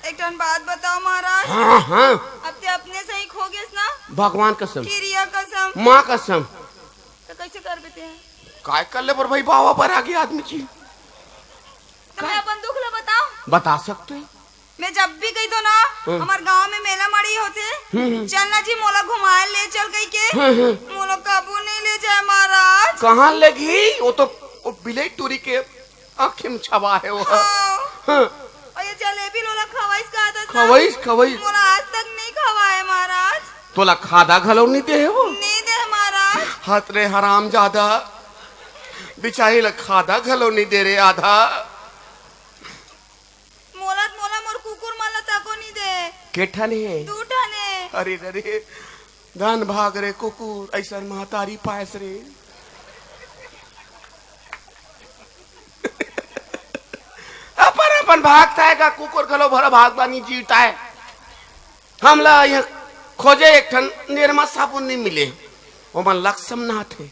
एक ठन बात बताओ महाराज। हाँ, हाँ। अब तें अपने सही खो गेस ना? भगवान कसम। किरिया कसम। माँ कसम। त कइसे करबे तें? काय कर ले पर भाई, बाबा पर आ गया आदमी जी। त मैं अपन दुख ला बताओं? बता सकते हैं। मैं जब भी कहिथों ना, हम्म। हमर गांव में मेला मड़ी होथे, हम्म, हम्म। चल ना जी, मोला घुमाए ले चल कहिके, हम्म, हम्म। मोला कभू नइ ले जाय महाराज। कहाँ लेगही? वो तो, वो बिलई टुरी के आँखी में छवा हे वो। हाँ। हाँ। अउ ये जलेबी ल ओला खवाइस का आदत ना? खवाइस, खवाइस। मोला आज तक नइ खवाए महाराज। तोला खादा घलो नइ दे हे वो? नइ दे महाराज। हत रे हरामजादा, बिचारी ला खादा घलो नइ दे रे आधा। मोला, मोला मोर कुकुर मन ला तको नइ दे। के ठन हे? दू ठन हे। अरे, अरे, धन भाग रे कुकुर, अइसन महतारी पाएस रे। अपन, अपन भागता हे का, कुकुर घलो भरा भागता नइ जीवता हे। हमला यहाँ खोजे एक ठन निरमा साबुन नइ मिले, ओमन लक्षम नहाथे।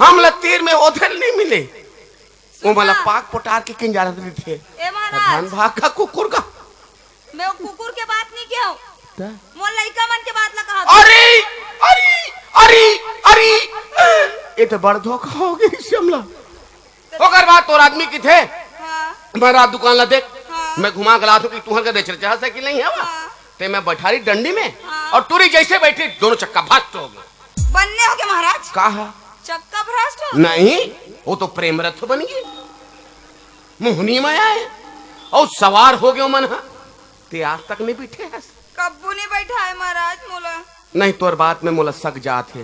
हमला तीर में ओधेल नइ मिले। ओमन ला सुन ना। पाक पोटार के किंजारत रहिथे। ए महाराज। धन भाग का कुकुर का। मैं वो कुकुर के बात नइ केहेंव। त? मोर लइका मन के बात ला कहत हँव। अरे, अरे, अरे, अरे, ये तो बड़ धोखा हो गे इस हमला। ओकर बाद तोर आदमी किथे? हाँ। मैं रात दुकान ला देख, हाँ। मैं घुमा के लात हों कि तुहर का बेचना चाहत हे कि नइ हे वो। हाँ। ते मैं बैठारी डंडी में हाँ। अउ टुरी जइसे बइठी, दोनों चक्का भ्रष्ट हो गे। बन्ने हो गे महाराज? का हे? चक्का भ्रष्ट हो? नहीं, वो तो प्रेम रथ बन गे, मोहनी माया हे। अउ सवार हो गयो मन ह, ते आज तक नहीं बैठे हस। कब्बू नहीं बैठा है महाराज मोला। नहीं, तोर बात में मोला सक जात हे।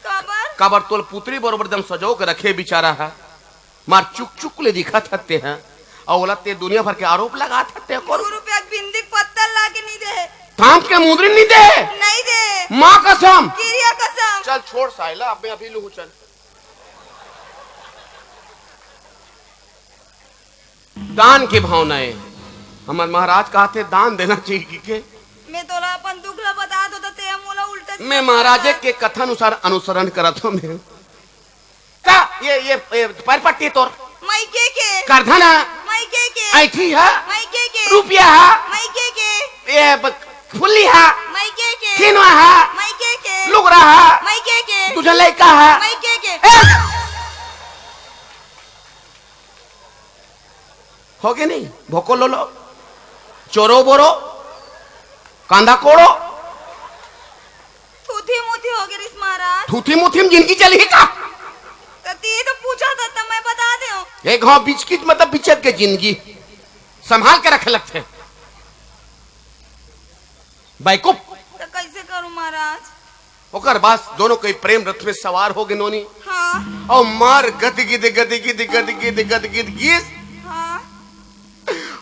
काबर? काबर तोल पुतरी बरोबर एकदम सजो के रखे बिचारा ह। मार चुक चुक ले दिखत हत्ते ह। अउ ओला ते दुनिया भर के आरोप लगात हत्ते ह। दू रुपया के बिंदी के पत्तल ला के नहीं दे। थाम के मुंदरी नहीं दे। नहीं दे। माँ कसम। किरिया कसम। चल छोड़ साइला, अब मैं अभी लूहूँ, चल। दान के भावना हे। हमर महाराज कहते दान देना चाहिए कि के? मैं तोला अपन दुख ला बता दो तो ते मोला उल्टा सीधा मैं महाराजे बता। के कथा अनुसार अनुसरण करत हूँ मैं। का ये, ये, ये पैर पट्टी तोर? मायके के। करधन ह? मायके के। ऐठी ह? मायके के। रुपया ह? मायके के। ये ब-, फुल्ली ह? मायके के। खिनवा ह? मायके के। लुगरा ह? मायके के। तुझे लइका ह? मायके के। ए! होगे नहीं, भोको लोलो, चोरो बोरो, कांदा कोड़ो। थूथी मुथी होगे रिस महाराज। थूथी मुथी में जिंदगी चलही का? त ते तो पूछा था, त मैं बता दे हूँ। एक घाव बिचकिच मतलब बिचक के जिंदगी संभाल के रखे लगथे। बैकूफ। त कैसे करूँ महाराज? ओकर बाद दोनों कोई प्रेम रथ में सवार होगे नोनी। हाँ। अउ मार गदगिद, गदगिद, गदगिद, गदगिद गीस। हाँ।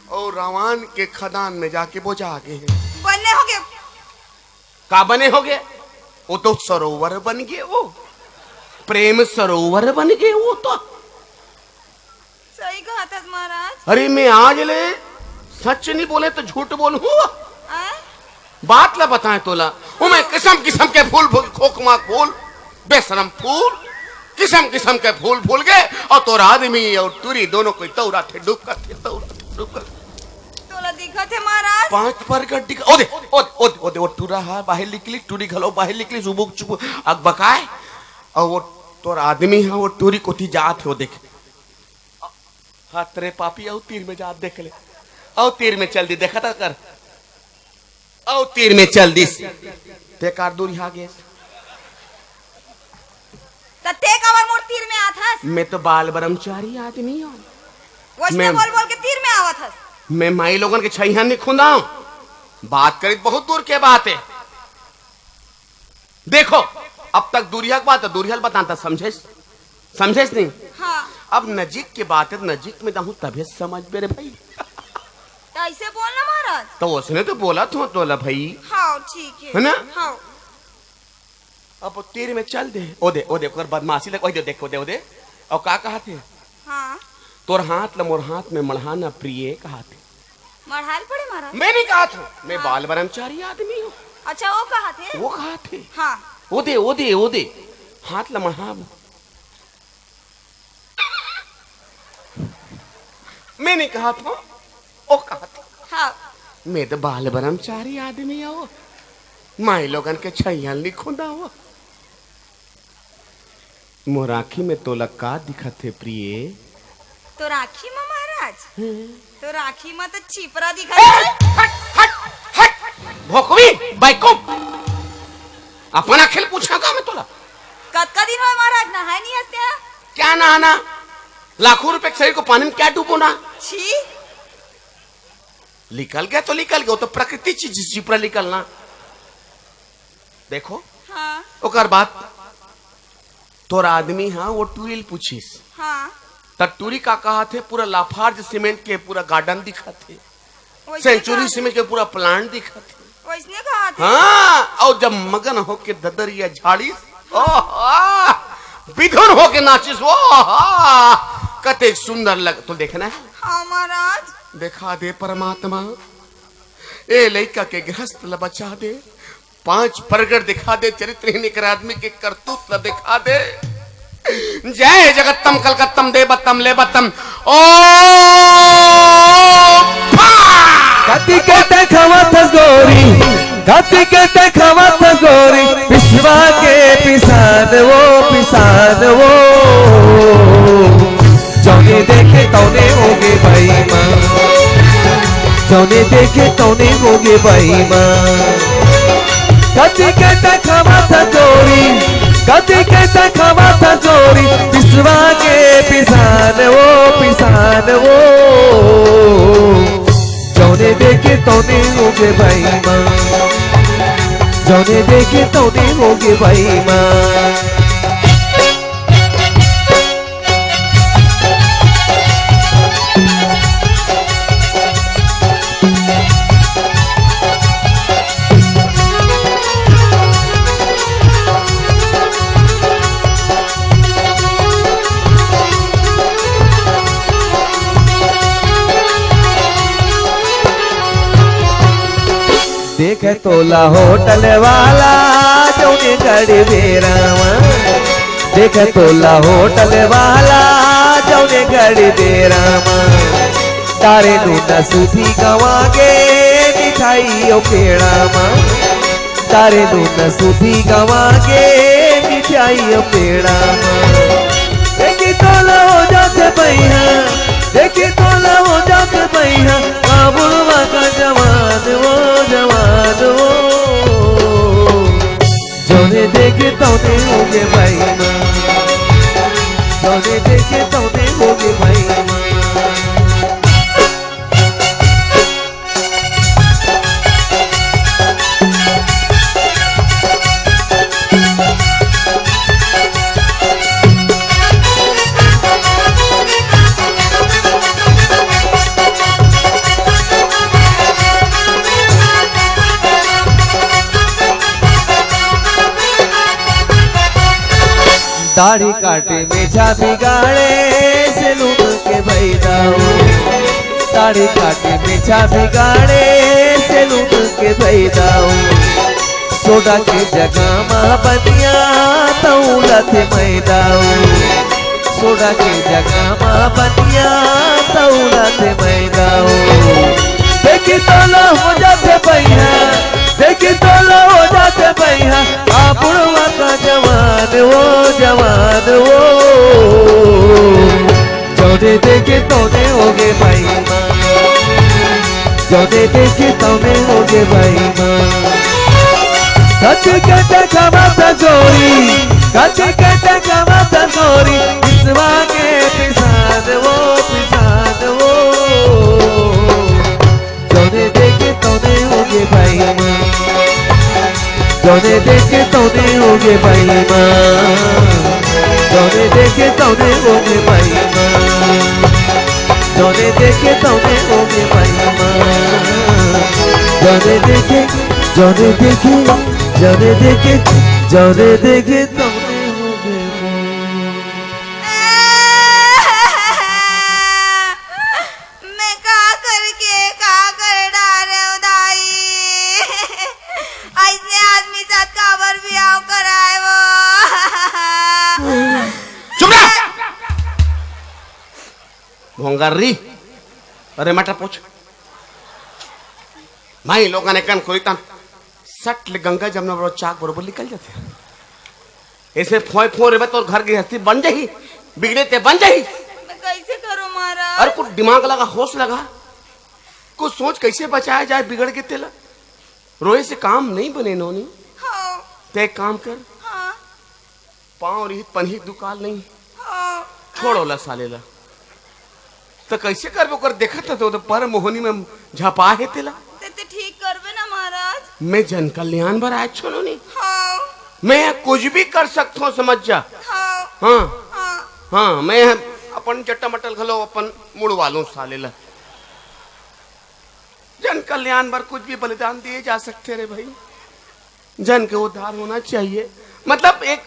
अउ रावण के खदान में जाके बोजा गे हे। बने होगे। का बने होगे? वो तो सरोवर बन गे वो। प्रेम सरोवर बन गे वो तो। सही कहत हस महाराज। अरे मैं आज ले सच नहीं बोले तो झूठ बोलूं। आय? बात ला बताएं तोला, वो मैं किसम किसम के फूल फूल, खोखमा फूल, बेशरम फूल, किसम किसम के फूल फूल गे, अउ तोर आदमी अउ टूरी दोनों कोई तौरा थे, डुबकत थे, तौरा थे, डुबकत थे। तोला दिखत हे महाराज? पांच परगट दिखा, ओ दे, ओ दे, ओ दे, ओ दे, ओ टूरा हा बाहिर निकली, टूरी घलो बाहिर निकली, जुबुक चुबुक अकबकाए, अउ वो तोर आदमी हा वो टूरी कोती जात हे, वो देख। हत रे पापी, अउ तीर में जात देख ले। अउ तीर में चल दी, देखा था कर। अउ तीर में चल दिस। ते कार दूर हा गेस। त ते काबर मोर तीर में आत हस? मैं तो बाल ब्रह्मचारी आदमी हूँ। वैसने मैं बोल बोल के तीर में आवत हस। मैं माई लोगन के छैहन नहीं खुंदाऊं। बात करी त बहुत दूर के बात हे। देखो, अब तक दूरिहा के बात हे, दूरिहा ल बतान त समझेस, समझेस नहीं? हाँ। अब नजीक के बात हे, नजीक में दाहूं तभे समझ बे रे भाई। त ऐसे बोल ना महाराज। त ओसने तो बोलत हूँ तोला भाई। हाँ, ठीक हे। है ना? हाँ। अब तीर में चल दे, ओ दे, ओ दे, ओकर बदमाशी लग, ओ दे, देख, ओ दे, ओ दे। अउ का कहत हे? हाँ। तोर हाथ ल मोर हाथ में मढ़ा ना प्रिय कहत हे। मढ़ाल पड़े महाराज? मैं नहीं कहत हूँ, मैं हाँ। बाल ब्रह्मचारी आदमी हूँ। अच्छा, वो कहत हे? वो कहत हे। हाँ। ओ दे, ओ दे, ओ दे, हाथ ल मढ़ा। मैं नहीं कहत हूँ, ओ कहत हे। हाँ। मैं तो बाल ब्रह्मचारी आदमी हूँ, माई लोगन के छैहन नहीं खुंदाऊं। मोर आँखी में तोला का दिखत हे प्रिय? तोर आँखी में महाराज? हम्म। तोर आँखी में तो छिपरा दिखत हे। हट, हट, हट। भोकवी, बैकूफ। अपन आँखी ल पूछा का मैं तोला? कतका दिन होय महाराज, नहाय नहीं हस? क्या नहाना? लाखों रुपए के शरीर को पानी में क्या डूबोना? छी। निकल गया तो निकल गया, वो तो प्रकृति चीज, छिपरा निकलना। देखो, हाँ। ओकर बाद तोर आदमी हा वो टूरी ल पूछिस। हाँ। त टूरी का कहत हे, पूरा लाफार्ज सीमेंट के पूरा गार्डन दिखत हे, वैसने सेंचुरी कहत हे। सीमेंट के पूरा प्लांट दिखत हे। वैसने कहत हे। हाँ, अउ जब मगन होके ददरिया झाड़िस, ओह, बिधुन होके नाचिस, ओह, कतेक सुंदर लग, तो देखना हे। हाँ महाराज। देखा दे परमात्मा, ए लइका के गृहस्थ ल बचा दे, पांच परगट दिखा दे, चरित्रहीन एकर आदमी के करतूत ल दिखा दे। जय जगत्तम कलकत्तम देवत्तम लेवत्तम। ओ फा! कति के तै खवत हस गोरी, कति के तै खवत हस गोरी, पिसवा के पिसान वो, पिसान वो। जौने देखे तौने होगे बेईमान, जौने देखे तौने होगे बेईमान। कति के तै खवत हस गोरी, कति के तै खवत हस गोरी, पिसवा के पिसान वो, पिसान वो। तौने होगे बेईमान, जौने देखे तौने होगे बेईमान। देखे तोला होटल वाला जौने घड़ी बेरा म, देखे तोला होटल वाला जौने घड़ी बेरा म, तारे नून सुधी गवा गे मिठाई ओ पेड़ा म, तारे नून सुधी गवा गे मिठाई ओ पेड़ा म। देखी तोला हो जाथे बइहा, देखी तोला हो जाथे बइहा, का बुढ़वा का जवान वो, जवान वो। जौने देखे तौने होगे बेईमान, जौने देखे तौने होगे बेईमान। दाढ़ी काटे मेछा बिगाड़े सैलून के भई दाऊ, दाढ़ी काटे मेछा बिगाड़े सैलून के भई दाऊ। सोडा के जगह मा बनिया तौलत मैं दाऊ, सोडा के जगह मा बनिया तौलत मैं दाऊ। देखी तोला हो जाथे बइहा, देखी तोला हो जाथे बइहा, आ बुढ़वा का जवान वो, जवान वो। जौने देखे तौने होगे बेईमान, जौने देखे तौने होगे बेईमान। कति कटा कमाता जोरी, कति कटा कमाता जोरी, बिसवा के पिसान वो, पिसान वो। जौने देखे तौने होगे बेईमान, जौने देखे तौने होगे बेईमान, जौने देखे तौने होगे बेईमान, जौने देखे तौने होगे बेईमान, जौने देखे, जौने देखे, जौने देखे, जौने देखे तौने होगे बेईमान। मैं का करके का कर डारे हूँ दाई? ऐसने आदमी साथ काबर बिहाव कराए वो? चुप रह। भोंगरी। अरे मटा पूछ। माई लोगन एकन कोई तन सट ले गंगा जमुना बरोबर चाक बरोबर निकल जाथे। ऐसे फोय फोय रेबे तोर घर गृहस्थी बन जाही, बिगड़े ते बन जाही। मैं कैसे करूं महाराज? अरे कुछ दिमाग लगा, होश लगा, कुछ सोच कैसे बचाया जाए बिगड़ के तेला। रोए से काम नहीं बने नोनी। हाँ। ते एक काम कर, हाँ। पाँव रिहित पनही दुकाल नहीं। हाँ। छोड़ ओला साले ला। त कैसे करबे ओकर? देखत त तो पर मोहनी में झपा हे तेला। ते, ते ठीक करबे ना महाराज। मैं जन कल्याण बर आए छोनो नहीं। हाँ। मैं कुछ भी कर सकथो समझ जा। हाँ। हाँ। हाँ। हाँ, मैं अपन जट्टा मटल घलो अपन मुड़वा लूं साले ला। जन कल्याण बर कुछ भी बलिदान दिए जा सकते रे भाई। जन के उद्धार होना चाहिए। मतलब एक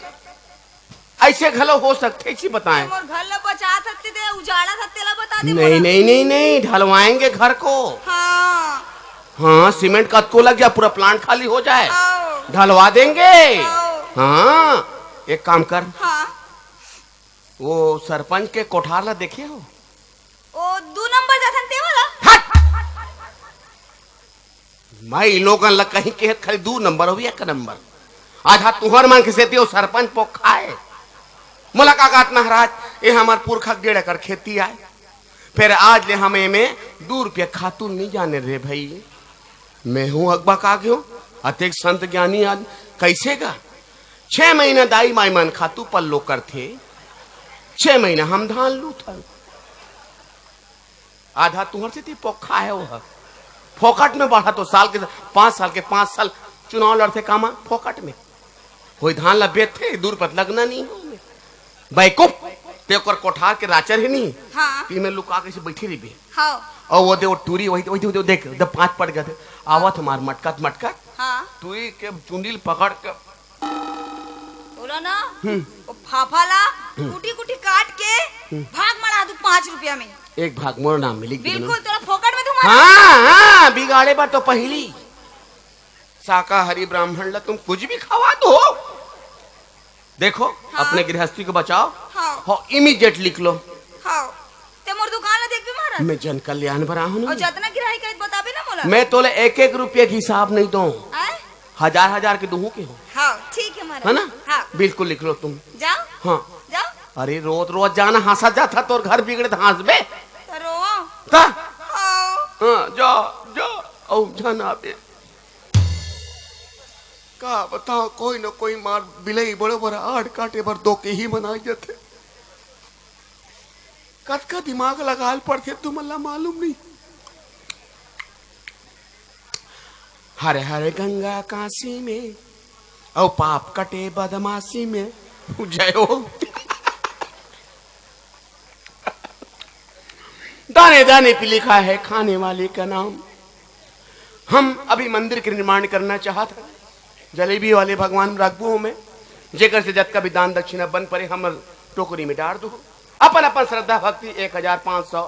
ऐसे घलो हो सकथे, इसी बताएं। मोर घर ला बचा सकते थे, उजाड़ा सकते ला बता दे नहीं, मोला। नहीं, नहीं, नहीं, ढलवाएंगे घर को। हाँ। हाँ, सीमेंट कतको लग जाए, पूरा प्लांट खाली हो जाए, आओ। ढलवा देंगे। आओ। हाँ, एक काम कर। हाँ। वो सरपंच के कोठार ला देखे हो? ओ, दू नंबर जाथन ते वाला? हट! मैं इन लोगन ला कहीं के खाली दू नंबर हो, एक नंबर। आधा तुहर मन के सेती ओ सरपंच पोखाए। मुलाकात महाराज, ये हमार पुरखा के डेढ़ एकड़ खेती आए। फिर आज ले हम एमे दू रुपया खातू नहीं जाने रे भाई। मैं हूँ अगबा का गयो, अतेक संत ज्ञानी आज कैसे गा? छह महीना दाई माई मन खातू पल्लो करथे, छह महीना हम धान लूथन। आधा तुहर सेती पोखा है वो। फोकट में बढ़ा तो साल के, पांच साल के पांच साल चुनाव लड़थे कामा फोकट में। होई धान ला बेचथे, दूर पत लगना नहीं हो। बैकूफ, ते ओकर कोठार के राचर हे नहीं? हाँ। ती में लुका के से बैठी रहिबे। हाँ। और वो दे, वो टूरी वही, वही, वही, देख, जब पांच पड़ गए थे, आवत हमार मटकत, मटकत। हाँ। टूरी के चुंडी ल पकड़ के। बोला ना, हम्म। वो फाफा ला हम्म। कुटी कुटी काट के हम्म। भाग मड़ा दू पाँच रुपया में। एक भाग मोर नाम में लिख दे बिल्कुल, ना। तोरा फोकट में दूंगा। हाँ, हाँ, बिगाड़े बार तो पहली। शाकाहारी ब्राह्मण ला तुम कुछ भी खवा दो। देखो, हाँ। अपने गृहस्थी को बचाओ। हाँ। हो, immediate लिख लो। हाँ। ते मोर दुकान ला देखबे महाराज? मैं जन कल्याण बर आहूं ना। और जतना गिराही कहे बताबे ना मोला। मैं तोले एक एक रुपया के हिसाब नहीं दूं। आय? हजार हजार के दूं के हो। हाँ, ठीक है महाराज। है ना? हाँ। बिल्कुल लिख लो तुम। जाओ। हाँ। जाओ। अरे रोज रोज जाना हंसा जाता तोर घर बिगड़े त हंसबे। तो रोओ। ता? हाँ। हाँ, जा, जा, औ जाना बे। का बताओ, कोई न कोई मार बिलई बड़े बड़ा आड़ काटे बर दो के ही मनाई जाथे। कतका दिमाग लगाल पड़थे तुमन ला मालूम नहीं। हर हर गंगा काशी में, औ पाप कटे बदमाशी में। जय हो। दाने दाने पे लिखा है खाने वाले का नाम। हम अभी मंदिर के निर्माण करना चाहत हन। जलेबी वाले भगवान रखबो में, जेकर से जतका भी दान दक्षिणा बन पड़े, हमर टोकरी में डार दो। अपन अपन श्रद्धा भक्ति एक हजार पाँच सौ,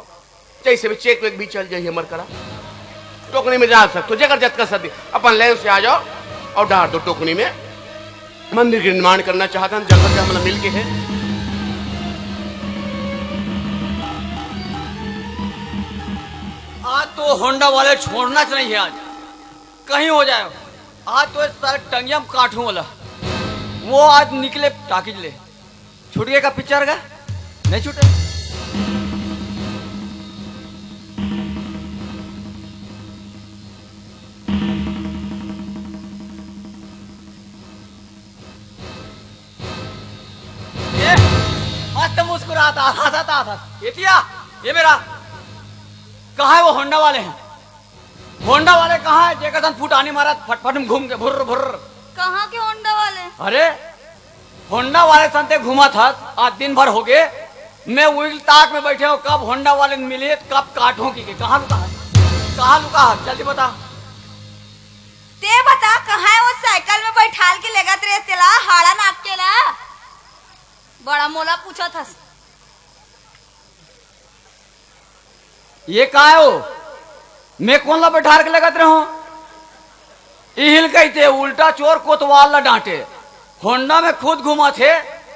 जैसे भी चेक वेक भी चल जाई हमर करा, टोकरी में डार सकते हो। जेकर जतका सदी अपन लाइन से आ जाओ और डार दो टोकरी में। मंदिर के निर्माण करना चाहत हन, जंगल के हमला मिल के है। आज तो होंडा वाले छोड़ना च नहीं है, आज कहीं हो जाए। आज तो इस सारे टंगिया में काटूं वाला। वो आज निकले टाकिज ले। छूट गए का पिक्चर का? नहीं छूटे। ये मस्त मुस्कुराता, हंसाता था। ये दिया, ये मेरा। कहाँ है वो होंडा वाले हैं? होंडा वाले कहाँ है? जेकर सन फुटानी मारत, फटफट में घूम के भुर्र भुर्र। कहाँ के होंडा वाले? अरे, होंडा वाले सन ते घूमत हस, आज दिन भर हो गए। मैं उइल ताक में बैठे हूँ, कब होंडा वाले मिले, कब काटूं की के। कहाँ लुका है? कहाँ लुका है? जल्दी बता। ते बता, कहाँ है वो साइकिल में बैठाल के लेगत रे तेला, हाड़ा नाक के ला? बड़ा मोला पूछत हस। ये का है वो? मैं कोन ला बैठार के लगत रहूं? इहिल कहिथे उल्टा चोर कोतवाल ला डांटे। होंडा में खुद घुमाथे,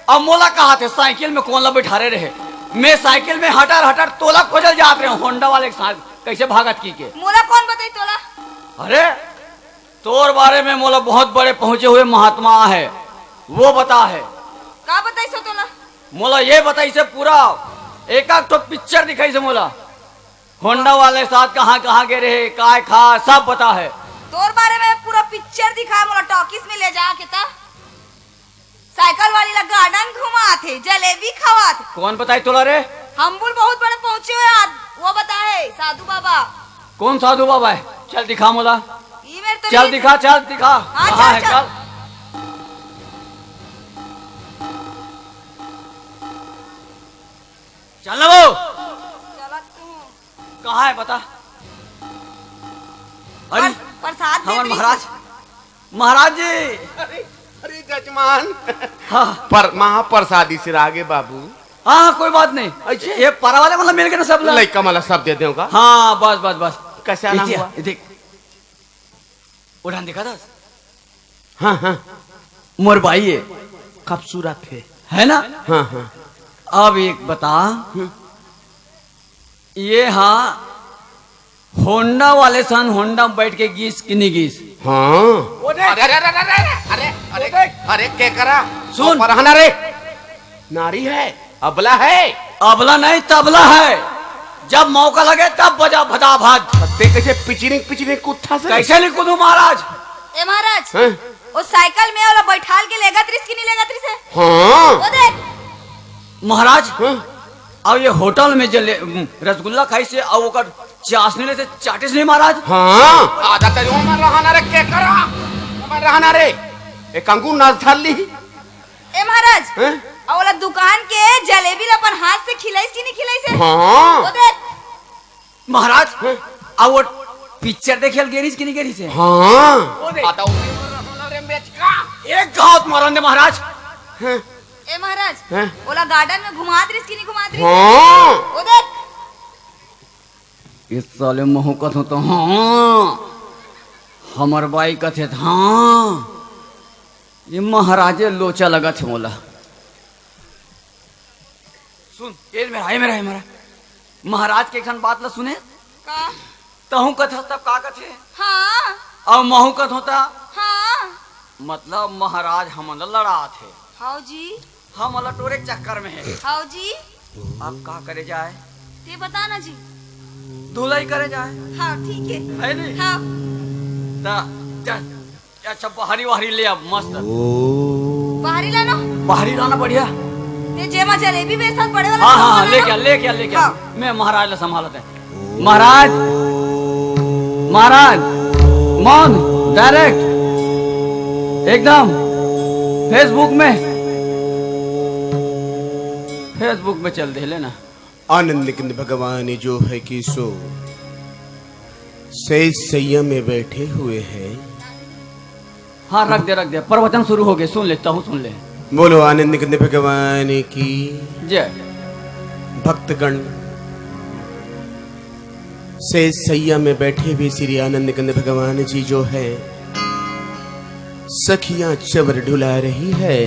अब मोला कहाथे साइकिल में कोन ला बैठारे रहे। मैं साइकिल में हटर हटर तोला खोजल जात रहूं, होंडा वाले के साथ कैसे भागत की के। मोला कोन बताई तोला? अरे, तोर बारे में मोला बहुत बड़े पहुंचे हुए महात्मा है, वो बता है। का बताइस हो तोला? मोला ये बताइस हे पूरा, एक आध तो पिक्चर दिखाइस हे मोला। होंडा वाले साथ कहाँ कहाँ गे रहे, काय खा, सब बता है। तोर बारे में पूरा पिक्चर दिखाए मोला टॉकीज में ले जाके त। साइकिल वाली ला गार्डन घुमात हे, जलेबी खवात हे। कोन बताइस तोला रे? हम बोल बहुत बड़े पहुंचे हुए आज, वो बता है साधु बाबा। कोन साधु बाबा है? चल दिखा मोला। ये मेरे तो चल नहीं दिखा, चल दिखा। हाँ, कहाँ चल, है, चल। चल। चल ना वो। चलत तू। कहाँ है बता? अरे, पर-, प्रसाद दे हमार दी। महाराज, महाराज जी। अरे, अरे जजमान। हाँ। पर महाप्रसादी सिरागे बाबू। हाँ, हाँ, कोई बात नहीं। अच्छा। ये परा वाले मतलब मिल के ना सब ला। लइका मला सब दे देगा। हाँ, बस, बस, बस। कैसे आना ये हुआ? ये देख। उड़ान देखा था? हाँ, हाँ। मोर बाई है। खूबसूरत है। है ना? हाँ, हाँ। अब एक बता, हम्म। ये हाँ, होंडा वाले सन होंडा में बैठ के गीस कि नहीं गीस? हाँ। वो देख। अरे, अरे, अरे, अरे, अरे, अरे, वो देख। अरे, के करा? सुन। वो परहना रे। नारी है, अबला है। अबला नहीं, तबला है। जब मौका लगे, तब बजा भदाभद। ते कैसे पिचिनिक, पिचिनिक कुत्था से? कैसे नहीं कूदू महाराज? ए महाराज, हाँ? वो साइकिल में वाला बैठाल के लेगत रिस कि नहीं लेगत रिस है? हाँ। वो देख। महाराज, हाँ? अब ये होटल में जे ले, रसगुल्ला खाइस हे, अब ओकर चासनी ले ते चाटिस नहीं महाराज? हाँ, आधा तरी ओमन रहना रे, के करा? ओमन रहना रे। एक अंगूर नास धर ली। ए महाराज, हैं? अउ ओला दुकान के जलेबी ला अपन हाथ से खिलाइस कि नहीं खिलाइस हे? हाँ। वो देख। महाराज, हैं? अउ वो पिक्चर देखे ल गेरिस कि नहीं गेरिस हे? हाँ। वो देख। आता हूँ। रे बेच का। एक घात मारन दे महाराज। हैं? ए महाराज, हैं? ओला गार्डन में घुमात रिस कि नहीं घुमात रिस? हाँ। वो देख। इस साले महू कथों तो हाँ, हमर बाई कथे त हाँ, ये महाराजे लोचा लगत हे मोला। सुन, ये मेरा, ये मेरा, ये मेरा। महाराज के एक ठन बात ला सुने। का? तहूँ कथस तब का कथे? हाँ। अउ महू कथों त? हाँ। मतलब महाराज हमन ला लड़ात हे। हाव जी। हमन ला टोरे के चक्कर में हे। हाव जी। अब का करे जाए? ते बता ना जी। धुलाई करे जाए। हाँ, ठीक है। है नहीं? हाँ। ता, जा, अच्छा, बाहरी, बाहरी ले अब, मस्त। बाहरी लाना। बाहरी लाना, बढ़िया। ते जेमा जलेबी बेचत पड़े वाला हाँ, हाँ, हाँ, सामान है लेके ना? आ, लेके आ, लेके आ। हाँ। मैं महाराज ला संभालत हे। महाराज, महाराज, मौन, डायरेक्ट, एकदम, Facebook में, Facebook में चल दे लेना। आनंद कंद भगवान जो है कि सो शेष सैया में बैठे हुए हैं। हाँ, रख दे, रख दे, प्रवचन शुरू हो गए, सुन ले, तहू सुन ले। बोलो आनंद कंद भगवान की जय। भक्तगण, शेष सैया में बैठे हुए श्री आनंद कंद भगवान जी जो है, सखियां चवर डुला रही है,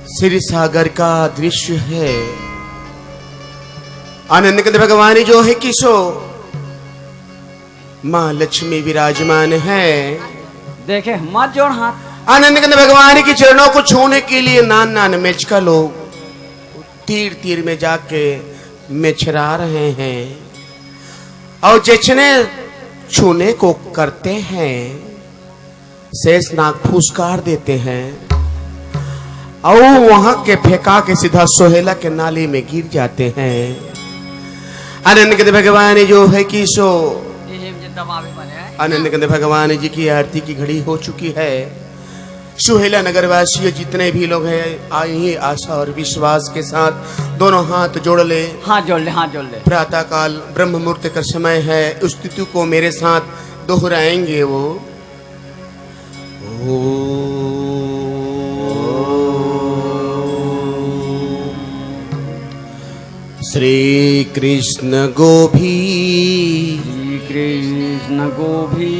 क्षीर सागर का दृश्य है। आनंद कंद भगवान जो है कि सो माँ लक्ष्मी विराजमान है। देखे, मत जोड़ हाथ। आनंद कंद भगवान के चरणों को छूने के लिए नान नान मेचका लोग तीर तीर में जाके मेछरा रहे हैं और जचने छूने को करते हैं, शेष नाग फुसकार देते हैं और वहां के फेंका के सीधा सोहेला के नाली में गिर जाते हैं। आनंद कंद भगवान जो है कि सो ये मुझे दबावे वाले हैं। आनंद कंद भगवान जी की आरती की घड़ी हो चुकी है। सुहेला नगरवासी जितने भी लोग हैं, आ, यही आशा और विश्वास के साथ दोनों हाथ जोड़ ले। हाथ जोड़ ले, हाथ जोड़ ले। प्रातः काल ब्रह्म मुहूर्त का समय है, उस स्तुति को मेरे साथ दोहराएंगे वो। श्री कृष्ण गोभी, श्री कृष्ण गोभी,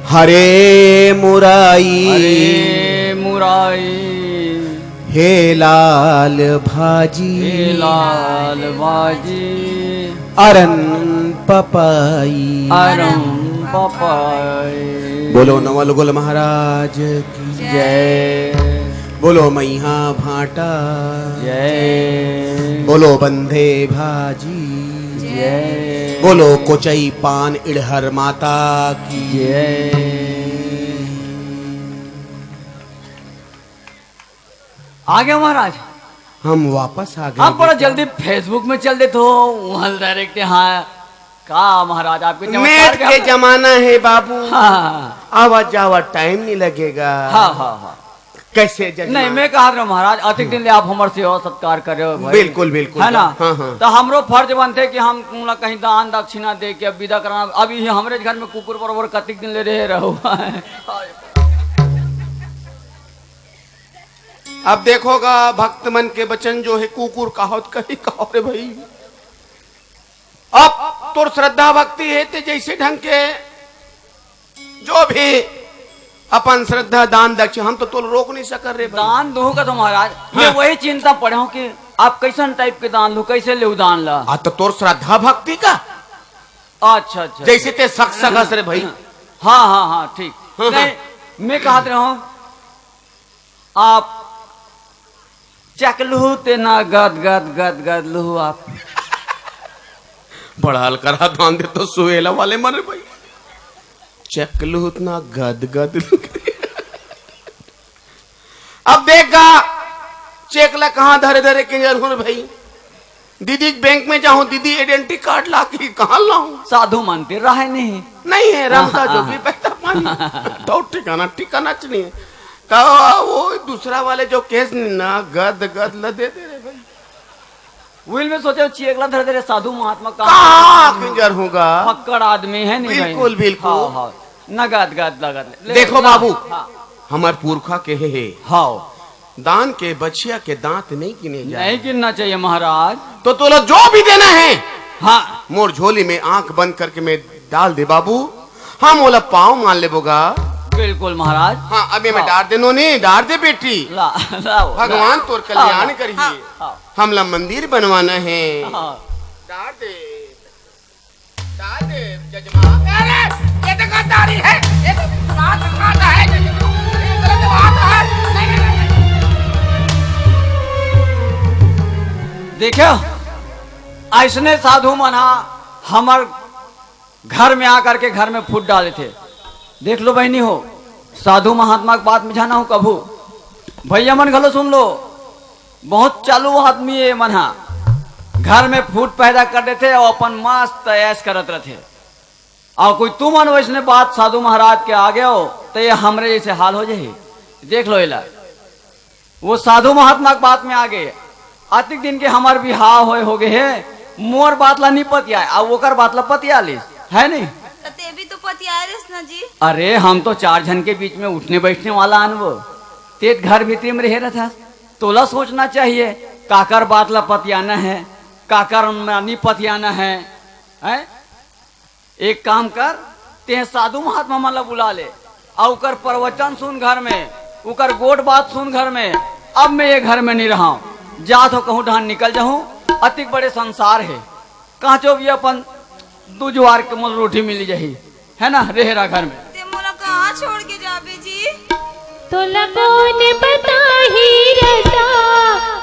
हरे मुराई, हरे मुराई, हे लाल भाजी, हे लाल भाजी, अरन पपाई, अरन पपाई। बोलो नवल गोल महाराज की जय। बोलो मैहा भाटा जय। बोलो बंधे भाजी जय। बोलो कोचई पान इड़हर माता की जय। आ गया महाराज। हम वापस आ गए हम बड़ा बेटा। जल्दी Facebook में चल देते हो, वहाँ डायरेक्ट। हाँ, का महाराज, आपके चमत्कार नेट के जमाना है बाबू। हाँ। आवा जावा टाइम नहीं लगेगा। हाँ, हाँ, हाँ। कैसे जजमान? नहीं, मैं कहा रहा महाराज, अतिक दिन ले आप हमारे सेवा सत्कार कर रहे हो भाई। बिल्कुल, बिल्कुल। है ना? हाँ, हाँ। तो हमरो फर्ज बनते कि हम तुमला कहीं दान दक्षिणा दे के अब विदा कराना। अब ये हमरे घर में कुकुर बरोबर कतिक दिन ले रहे रहो। अब देखोगा भक्त मन के वचन जो है, कुकुर कहावत कहीं कहो रे भाई। अब तोर श्रद्धा भक्ति है ते जैसे ढंग के जो भी अपन श्रद्धा दान दक्षिण, हम तो तोल रोक नहीं सकत रे भाई। दान दूहू का तो महाराज, हाँ। मैं वही चिंता पड़े हूँ कि आप कैसन टाइप के दान लू, कैसे लेहू दान ला। आ तो तोर श्रद्धा भक्ति का। अच्छा, अच्छा, जैसे अच्छा। ते सक सकस रे भाई। हाँ, हाँ, हाँ, ठीक। हाँ, हाँ। नहीं, मैं कहत रहा हूँ, आप चकलू ते ना गद गद गद गद लू आप। बड़ा हल्का रहा दान दे तो सुहेला वाले मन रे भाई। चकलू ना गद गद लू। अब देख गा, चेक ला कहाँ धरे धरे के जरूर भाई। दीदी के बैंक में जाहूं, दीदी आइडेंटिटी कार्ड ला के कहां लाहूं? साधु मन तीर रहे नहीं। नहीं है, राम का जो भी पैसा पानी। तो ठिकाना, ठिकाना च नहीं है। का वो दूसरा वाले जो केस ना, गद, गद ल दे दे रे भाई। विल में सोचे, चेक ला धर दे रे, साधु महात्मा का कहाँ किंजर होगा? फक्कड़ आदमी है नहीं भाई। बिल्कुल, बिल्कुल। हाँ, हाँ। नगद, गद, नगद। ले, देखो ला। बाबू, हाँ। हमर पुरखा के हे, हे। हाँ। दान के बछिया के दांत नहीं गिने जाए। नहीं गिनना चाहिए महाराज। तो तोला जो भी देना है, हाँ। मोर झोली में आंख बंद करके मैं डाल दे बाबू, हम ओला पाँव मान लेबो गा। बिल्कुल महाराज। हाँ, अभी मैं हाँ। डार दे नोनी, डार दे बेटी। ला, लाओ, भगवान लाओ। तोर कल्याण हाँ, करिए। हाँ, हाँ। हमला मंदिर बनवाना है। हाँ। डार दे, डार दे, जजमान। अरे, ये तो गद्दारी है, ये तो बात, बात है, ये तो गलत बात है। नहीं, नहीं, नहीं, नहीं। देखो, ऐसने साधु मन हा हमर घर में आकर के घर में फूट डाले थे। देख लो बहनी हो, साधु महात्मा के बात में जाना हो कभू। भैया मन घलो सुन लो, बहुत चालू आदमी ये मन हा। घर में फूट पैदा कर देथे और अपन मस्त ऐश करत रहथे। और कोई तुमन वैसने बात साधु महाराज के आगे हो, तो ये हमरे जैसे हाल हो जाही। देख लो एला। वो साधु महात्मा के बात में आगे, अतिक दिन के हमर बिहाव होए हो गए हे, मोर बात ला नी पतियाए, अब ओकर बात ला पतिया लिस, है नहीं? त ते भी तो पतियाए रहिस ना जी। अरे, हम तो चार झन के बीच में उठने बैठने वाला अन वो। ते घर भीतरी में रहे रहता, तोला सोचना चाहिए, काकर बात ला पतियाना है, काकर ला नी पतियाना है, हैं? एक काम कर, तें साधु महात्मा मन ला बुला ले, अउ ओकर प्रवचन सुन घर में, ओकर गोठ बात सुन घर में। अब मैं ये घर में नहीं रहा, जात हो कहूँ ढान निकल जाहूँ, अतिक बड़े संसार है, कहाँ चो भी अपन दू जुआर के मोल रोटी मिली जाही, है ना, रेहरा घर में। ते मोला कहाँ छोड़ के जाबे जी? तोला कौन बताही रता,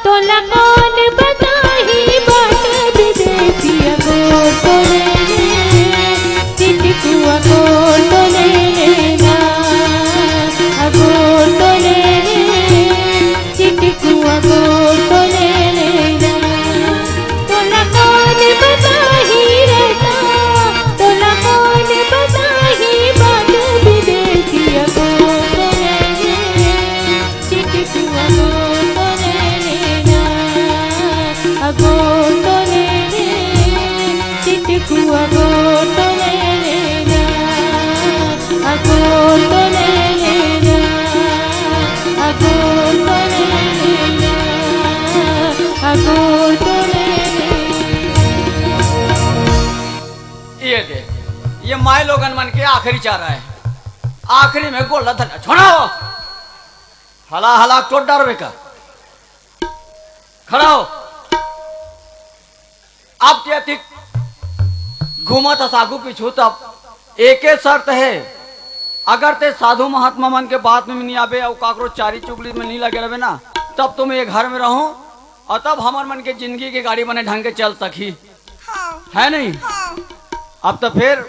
तोला कौन बताही बाट विदेसिया गोर तोले रे, चिटकुआ गोर तोले रे ना, अगोर तोले रे, चिटकुआ गोर तोले रे ना। तोला कौन बताही रता, तोला कौन बताही बाट विदेसिया गोर तोले रे, चिटकुआ गोर तोले रे ना, अगोर तोले रे, चिटकुआ गोर तोले रे ना, अगोर तोले रे ना, अगोर तोले रे ना, अगोर तोले रे। ये दे, ये माय लोगन मन के आखिरी चारा है। आखिरी में गोड़ ला धर, छोड़ा हो। हला हला चोट डारबे का। खड़ा हो। अब ते अतिक घूमत हस आगू पीछू, तब एके शर्त है, अगर ते साधु महात्मा मन के बात में नहीं आबे अउ काकरो चारी चुगली में नहीं लगे रहबे ना, तब तो मैं ये घर में रहूं और तब हमर मन के जिंदगी के गाड़ी बने ढंग के चल सकही। हाँ। है नहीं? हाँ। अब तो फिर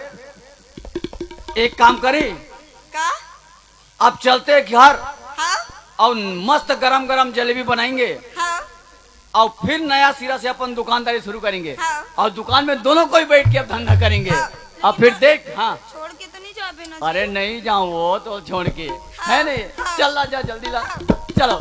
एक काम करी, का? अब चलते घर हाँ? और मस्त गरम गरम जलेबी बनाएंगे हाँ। और फिर नया सिरा से अपन दुकानदारी शुरू करेंगे हाँ। और दुकान में दोनों कोई बैठ के अब धंधा करेंगे। हाँ। अब फिर देख, हाँ। छोड़ के तो नहीं जाबे ना अरे जी? नहीं जाऊं वो तो छोड़ के, हाँ, है नहीं? हाँ। चल ला जा, जल्दी ला, हाँ। चलो।